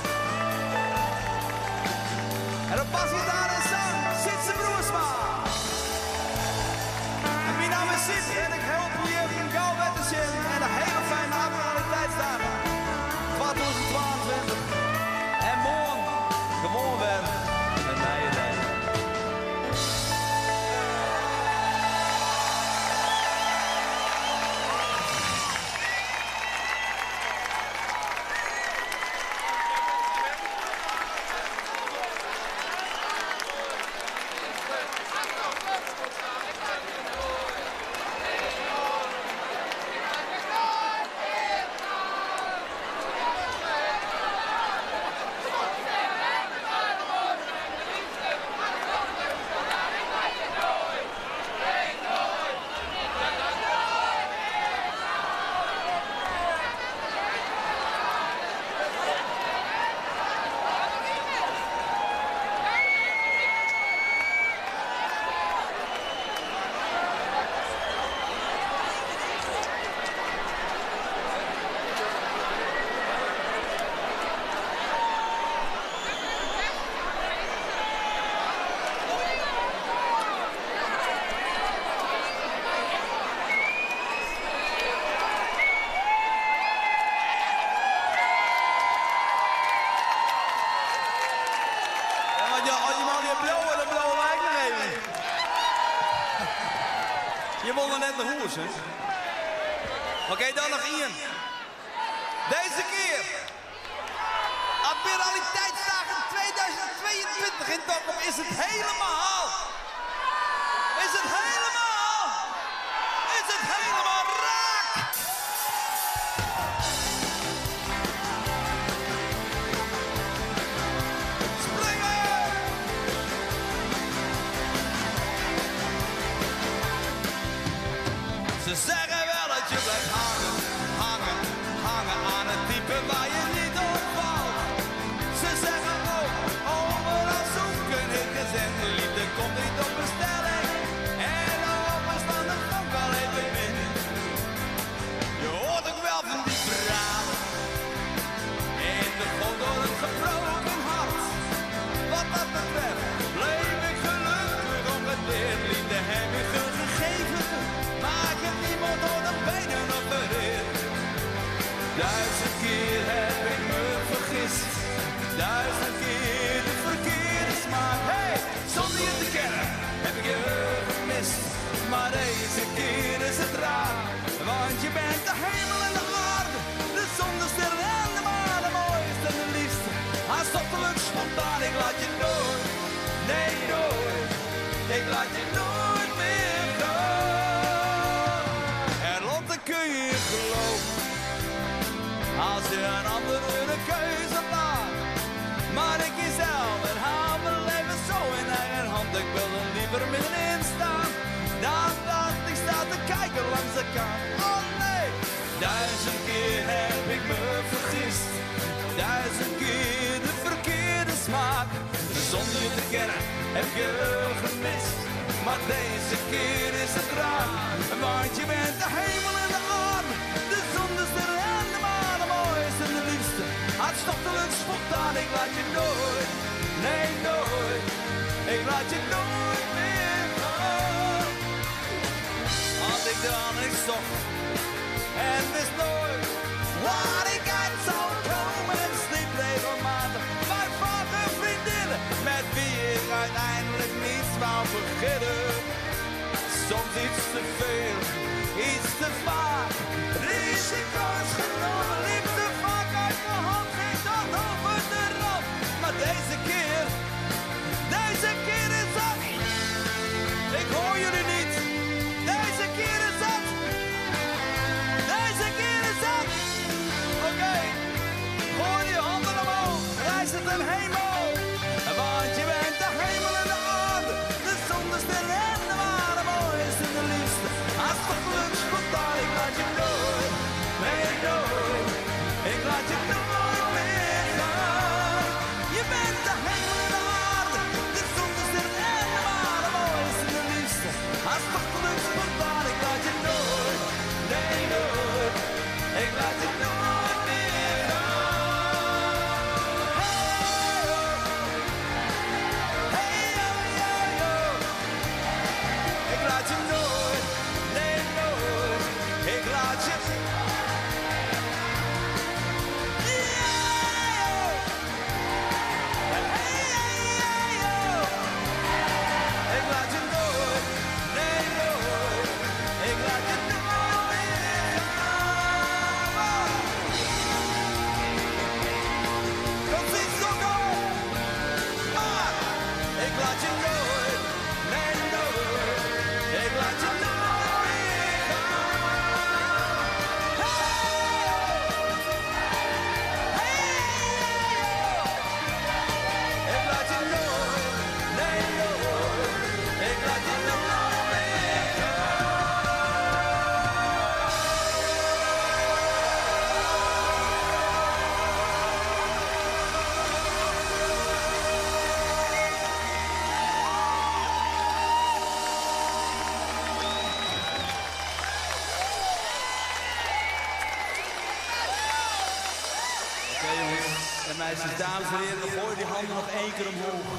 En op basgitaar en zang Ja, want ja, als je maar die blauwe, dan blauwe lijkt nog even. Je wilde net naar huis, hè? Oké, dan nog één. Deze keer. Admiraliteitsdagen 2022 in Dokkum is het helemaal. Is het helemaal. Is het helemaal raak. Springen! Ze zeggen wel dat je blijft hangen, hangen, hangen aan het type waar je niet op valt. Ze zeggen ook, overal zoeken het gezin. De liefde komt niet op bestelling. En openstaan de ook al even min. Je hoort ook wel van die verhalen. In de goot door een gebroken hart. Wat dat betreft, bleef ik gelukkig ongedeerd. Liefde heb ik gegeven, maar ik heb niemand door de benen opereerd. Duizend keer heb ik me vergist, duizend keer de verkeerde smaak. Hey, zonder je te kennen heb ik je gemist, maar deze keer is het raar. Want je bent de hemel en de aarde, de zon, de sterren en de maan, de mooiste en de liefste. Aanstottelijk spontaan, ik laat je nooit, nee nooit, ik laat je nooit meer gaan. En Lotte kun je geloven, als je een ander de keuze laat. Maar ik kies zelf en hou mijn leven zo in eigen hand. Ik wil er liever middenin staan, dan dat ik sta te kijken langs de kant. Oh nee, duizend keer heb ik me vergist. Duizend keer de verkeerde smaak. Zonder je te kennen heb ik je gemist. Maar deze keer is het raar. Want je bent de hemel en de aarde. De zon, de sterren en de maan. De mooiste en de liefste. Hartstochtelijk spontaan. Ik laat je nooit, nee nooit. Ik laat je nooit meer gaan. Als ik dan ik zocht en wist nooit waar ik uit zou komen. En sliep regelmatig bij vage vriendinnen met wie ik uiteindelijk niets wou beginnen. Soms iets te veel, iets te vaak. Risico's genomen, liep te vaak uit mijn hand, ging tot over de rand. Maar deze keer, deze keer is het. Ik hoor jullie niet. Deze keer is het. Deze keer is het. Oké, gooi je handen omhoog, rijst het een hemel. Want je bent de hemel en de aarde, de zon, de sterren en de maan, de mooiste en de liefste. Hartstochtelijk spontaan, ik laat je nooit, nee nooit. meisjes, dames en heren, gooi die handen nog één keer omhoog.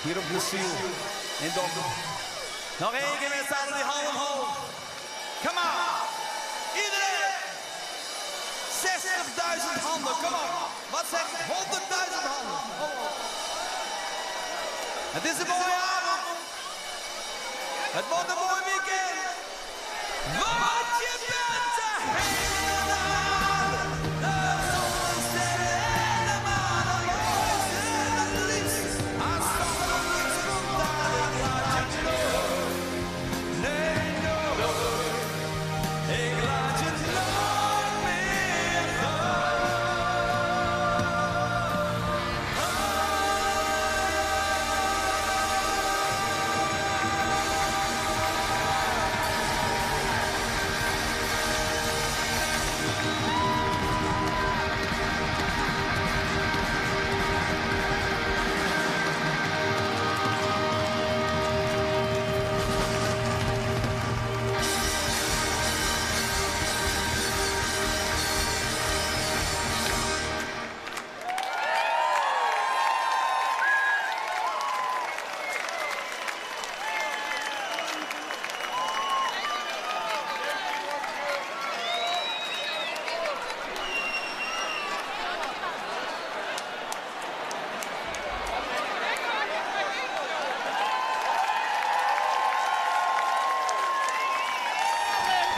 Hier op de ziel. In Dokkum. Nog één keer met z'n allen die handen omhoog. Come on. Iedereen. 60.000 handen, kom op. Wat zeg ik? 100.000 handen. Kom op. Het is een mooie avond. Het wordt een mooi weekend. Want je bent de hemel en de aarde. De zon, de sterren en de maan. Het mooiste en het liefst. Aanstondig en spontaan. Ik laat je nooit. Nee, nooit. Ik laat je nooit meer gaan.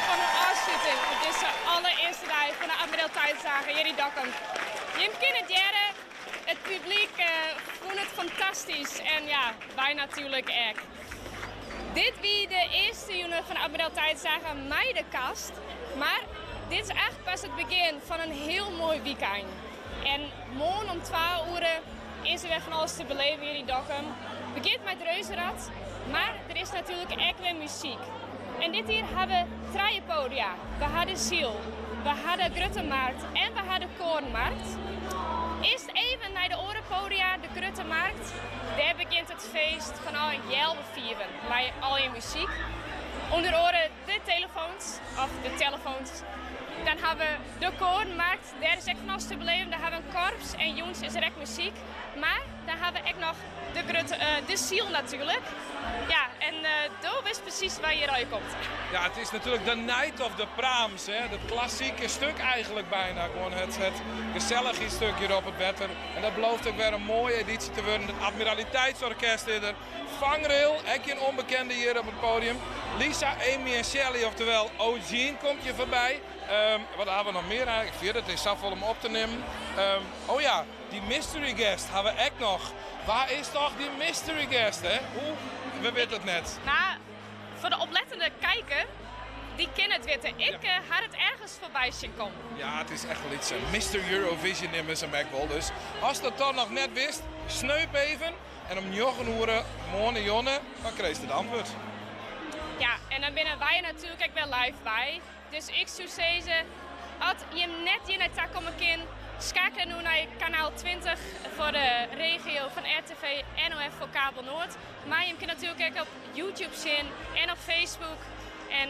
Van de afsluiting op deze allereerste dag van de Admiraliteitsdagen, Jerry Dokkum. Jim kennen het jaren, het publiek vond het fantastisch en ja, wij natuurlijk ook. Dit wie de eerste juni van de Admiraliteitsdagen meidenkast, maar dit is echt pas het begin van een heel mooi weekend. En morgen om 12 uur is er weer van alles te beleven hier in Dokkum. Het begint met Reuzenrad, maar er is natuurlijk ook weer muziek. En dit hier hebben we drie podia. We hadden Ziel, we hadden Gruttenmarkt en we hadden Koornmarkt. Eerst even naar de orenpodia, de Gruttenmarkt. Daar begint het feest van al jelbe vieren, bij al je muziek. Onder oren de telefoons, of de telefoons. Dan hebben we de Koornmarkt, daar is echt van alles te beleven. Daar hebben we een korps en jongens is er echt muziek. Maar daar hebben we ook nog de Ziel natuurlijk. Ja, en Do wist precies waar je eruit komt. Ja, het is natuurlijk de Night of the Prams, hè? Dat klassieke stuk eigenlijk bijna. Gewoon het gezellige stuk hier op het Wetter. En dat belooft ook weer een mooie editie te worden. Het Admiraliteitsorkest is er. Vangrail, ook een onbekende hier op het podium. Lisa, Amy en Shelly, oftewel O'Gene, komt je voorbij. Wat hebben we nog meer eigenlijk? Ik vind het is zoveel om op te nemen. Oh ja, die mystery guest hebben we ook nog. Waar is toch die mystery guest, hè? Hoe? We weten het net. Voor de oplettende kijker, die kennen het weten. Ik had het ergens voorbij zien komen. Ja, het is echt wel iets. Mister Eurovision in mijn bek wel. Dus als dat dan nog net wist, sneup even. En om 9 uur, morgen jonne, dan kreeg je het antwoord. Ja, en dan binnen wij natuurlijk ook wel live bij. Dus ik zou zeggen, als je hem net hier naar komen kan, schakel nu naar kanaal 20 voor de regio van RTV NOF voor Kabel Noord. Maar je kunt natuurlijk ook op YouTube zien en op Facebook. En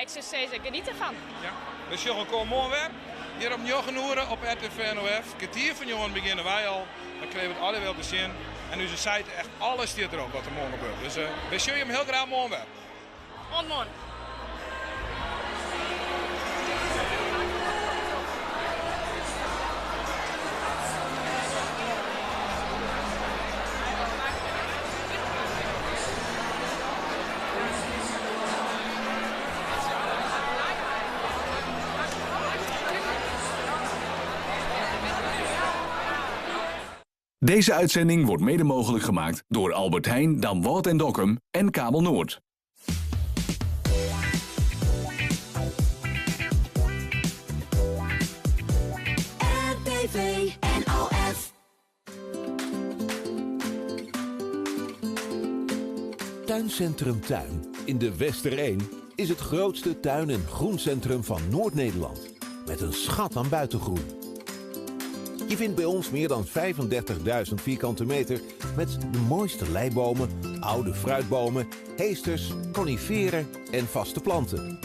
ik zou zeggen, geniet ervan. Ja, dus jongen, kom morgen weer. Hier om 9 uur op RTV NOF. Kwartier van jongen beginnen wij al. Dan krijgen we het alle wel te zien. En nu is de site echt alles staat erop wat er morgen gebeurt. Dus we zien je hem heel graag morgen weer. Tot morgen. Deze uitzending wordt mede mogelijk gemaakt door Albert Heijn, Damwâld en Dokkum en Kabel Noord. RTV NOF. Tuincentrum Tuin in de Westereen is het grootste tuin- en groencentrum van Noord-Nederland. Met een schat aan buitengroen. Je vindt bij ons meer dan 35.000 vierkante meter met de mooiste leibomen, oude fruitbomen, heesters, coniferen en vaste planten.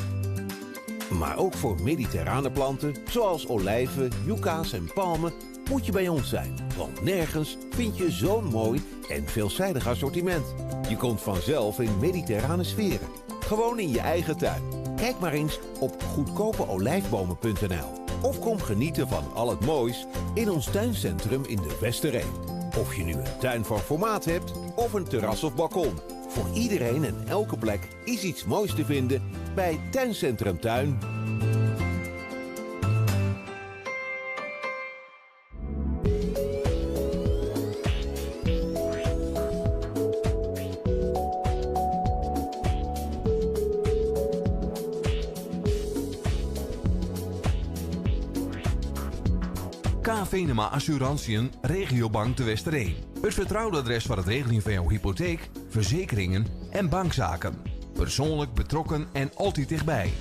Maar ook voor mediterrane planten zoals olijven, yucca's en palmen moet je bij ons zijn. Want nergens vind je zo'n mooi en veelzijdig assortiment. Je komt vanzelf in mediterrane sferen. Gewoon in je eigen tuin. Kijk maar eens op goedkopeolijfbomen.nl. Of kom genieten van al het moois in ons tuincentrum in de Westereen. Of je nu een tuin van formaat hebt of een terras of balkon. Voor iedereen en elke plek is iets moois te vinden bij Tuincentrum Tuin. K. Venema Assurantiën, Regiobank de Westereen. Het vertrouwde adres voor het regelen van jouw hypotheek, verzekeringen en bankzaken. Persoonlijk betrokken en altijd dichtbij.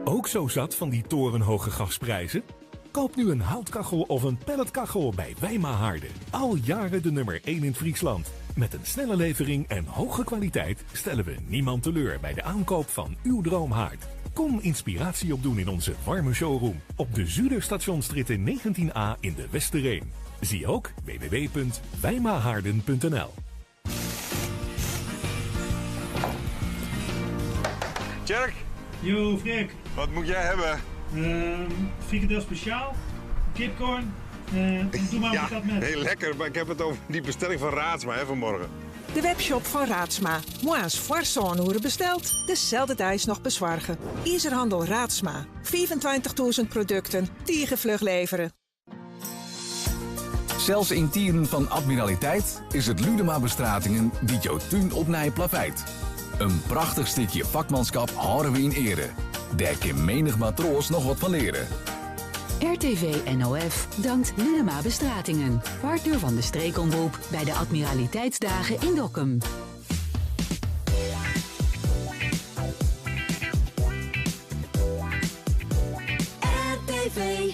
Ook zo zat van die torenhoge gasprijzen? Koop nu een houtkachel of een pelletkachel bij Wijma Haarden. Al jaren de nummer 1 in Friesland. Met een snelle levering en hoge kwaliteit stellen we niemand teleur bij de aankoop van uw droomhaard. Kom inspiratie opdoen in onze warme showroom op de Zuiderstationstraat 19a in de Westereen. Zie ook www.wijmahaarden.nl. Tjerk. Yo, Freek. Wat moet jij hebben? Frikandel speciaal, kipcorn. Doe maar Ja, patat met. heel lekker, maar ik heb het over die bestelling van Raadsma hè, vanmorgen. De webshop van Raadsma. Moas voor besteld, dezelfde thuis nog bezorgen. Ijzerhandel Raadsma. 25.000 producten, vlug leveren. Zelfs in tieren van admiraliteit is het Ludema Bestratingen die jouw tuin op nij plaveit. Een prachtig stukje vakmanschap houden we in ere. Daar kan menig matroos nog wat van leren. RTV NOF dankt Lunema Bestratingen, partner van de streekomroep bij de Admiraliteitsdagen in Dokkum. RTV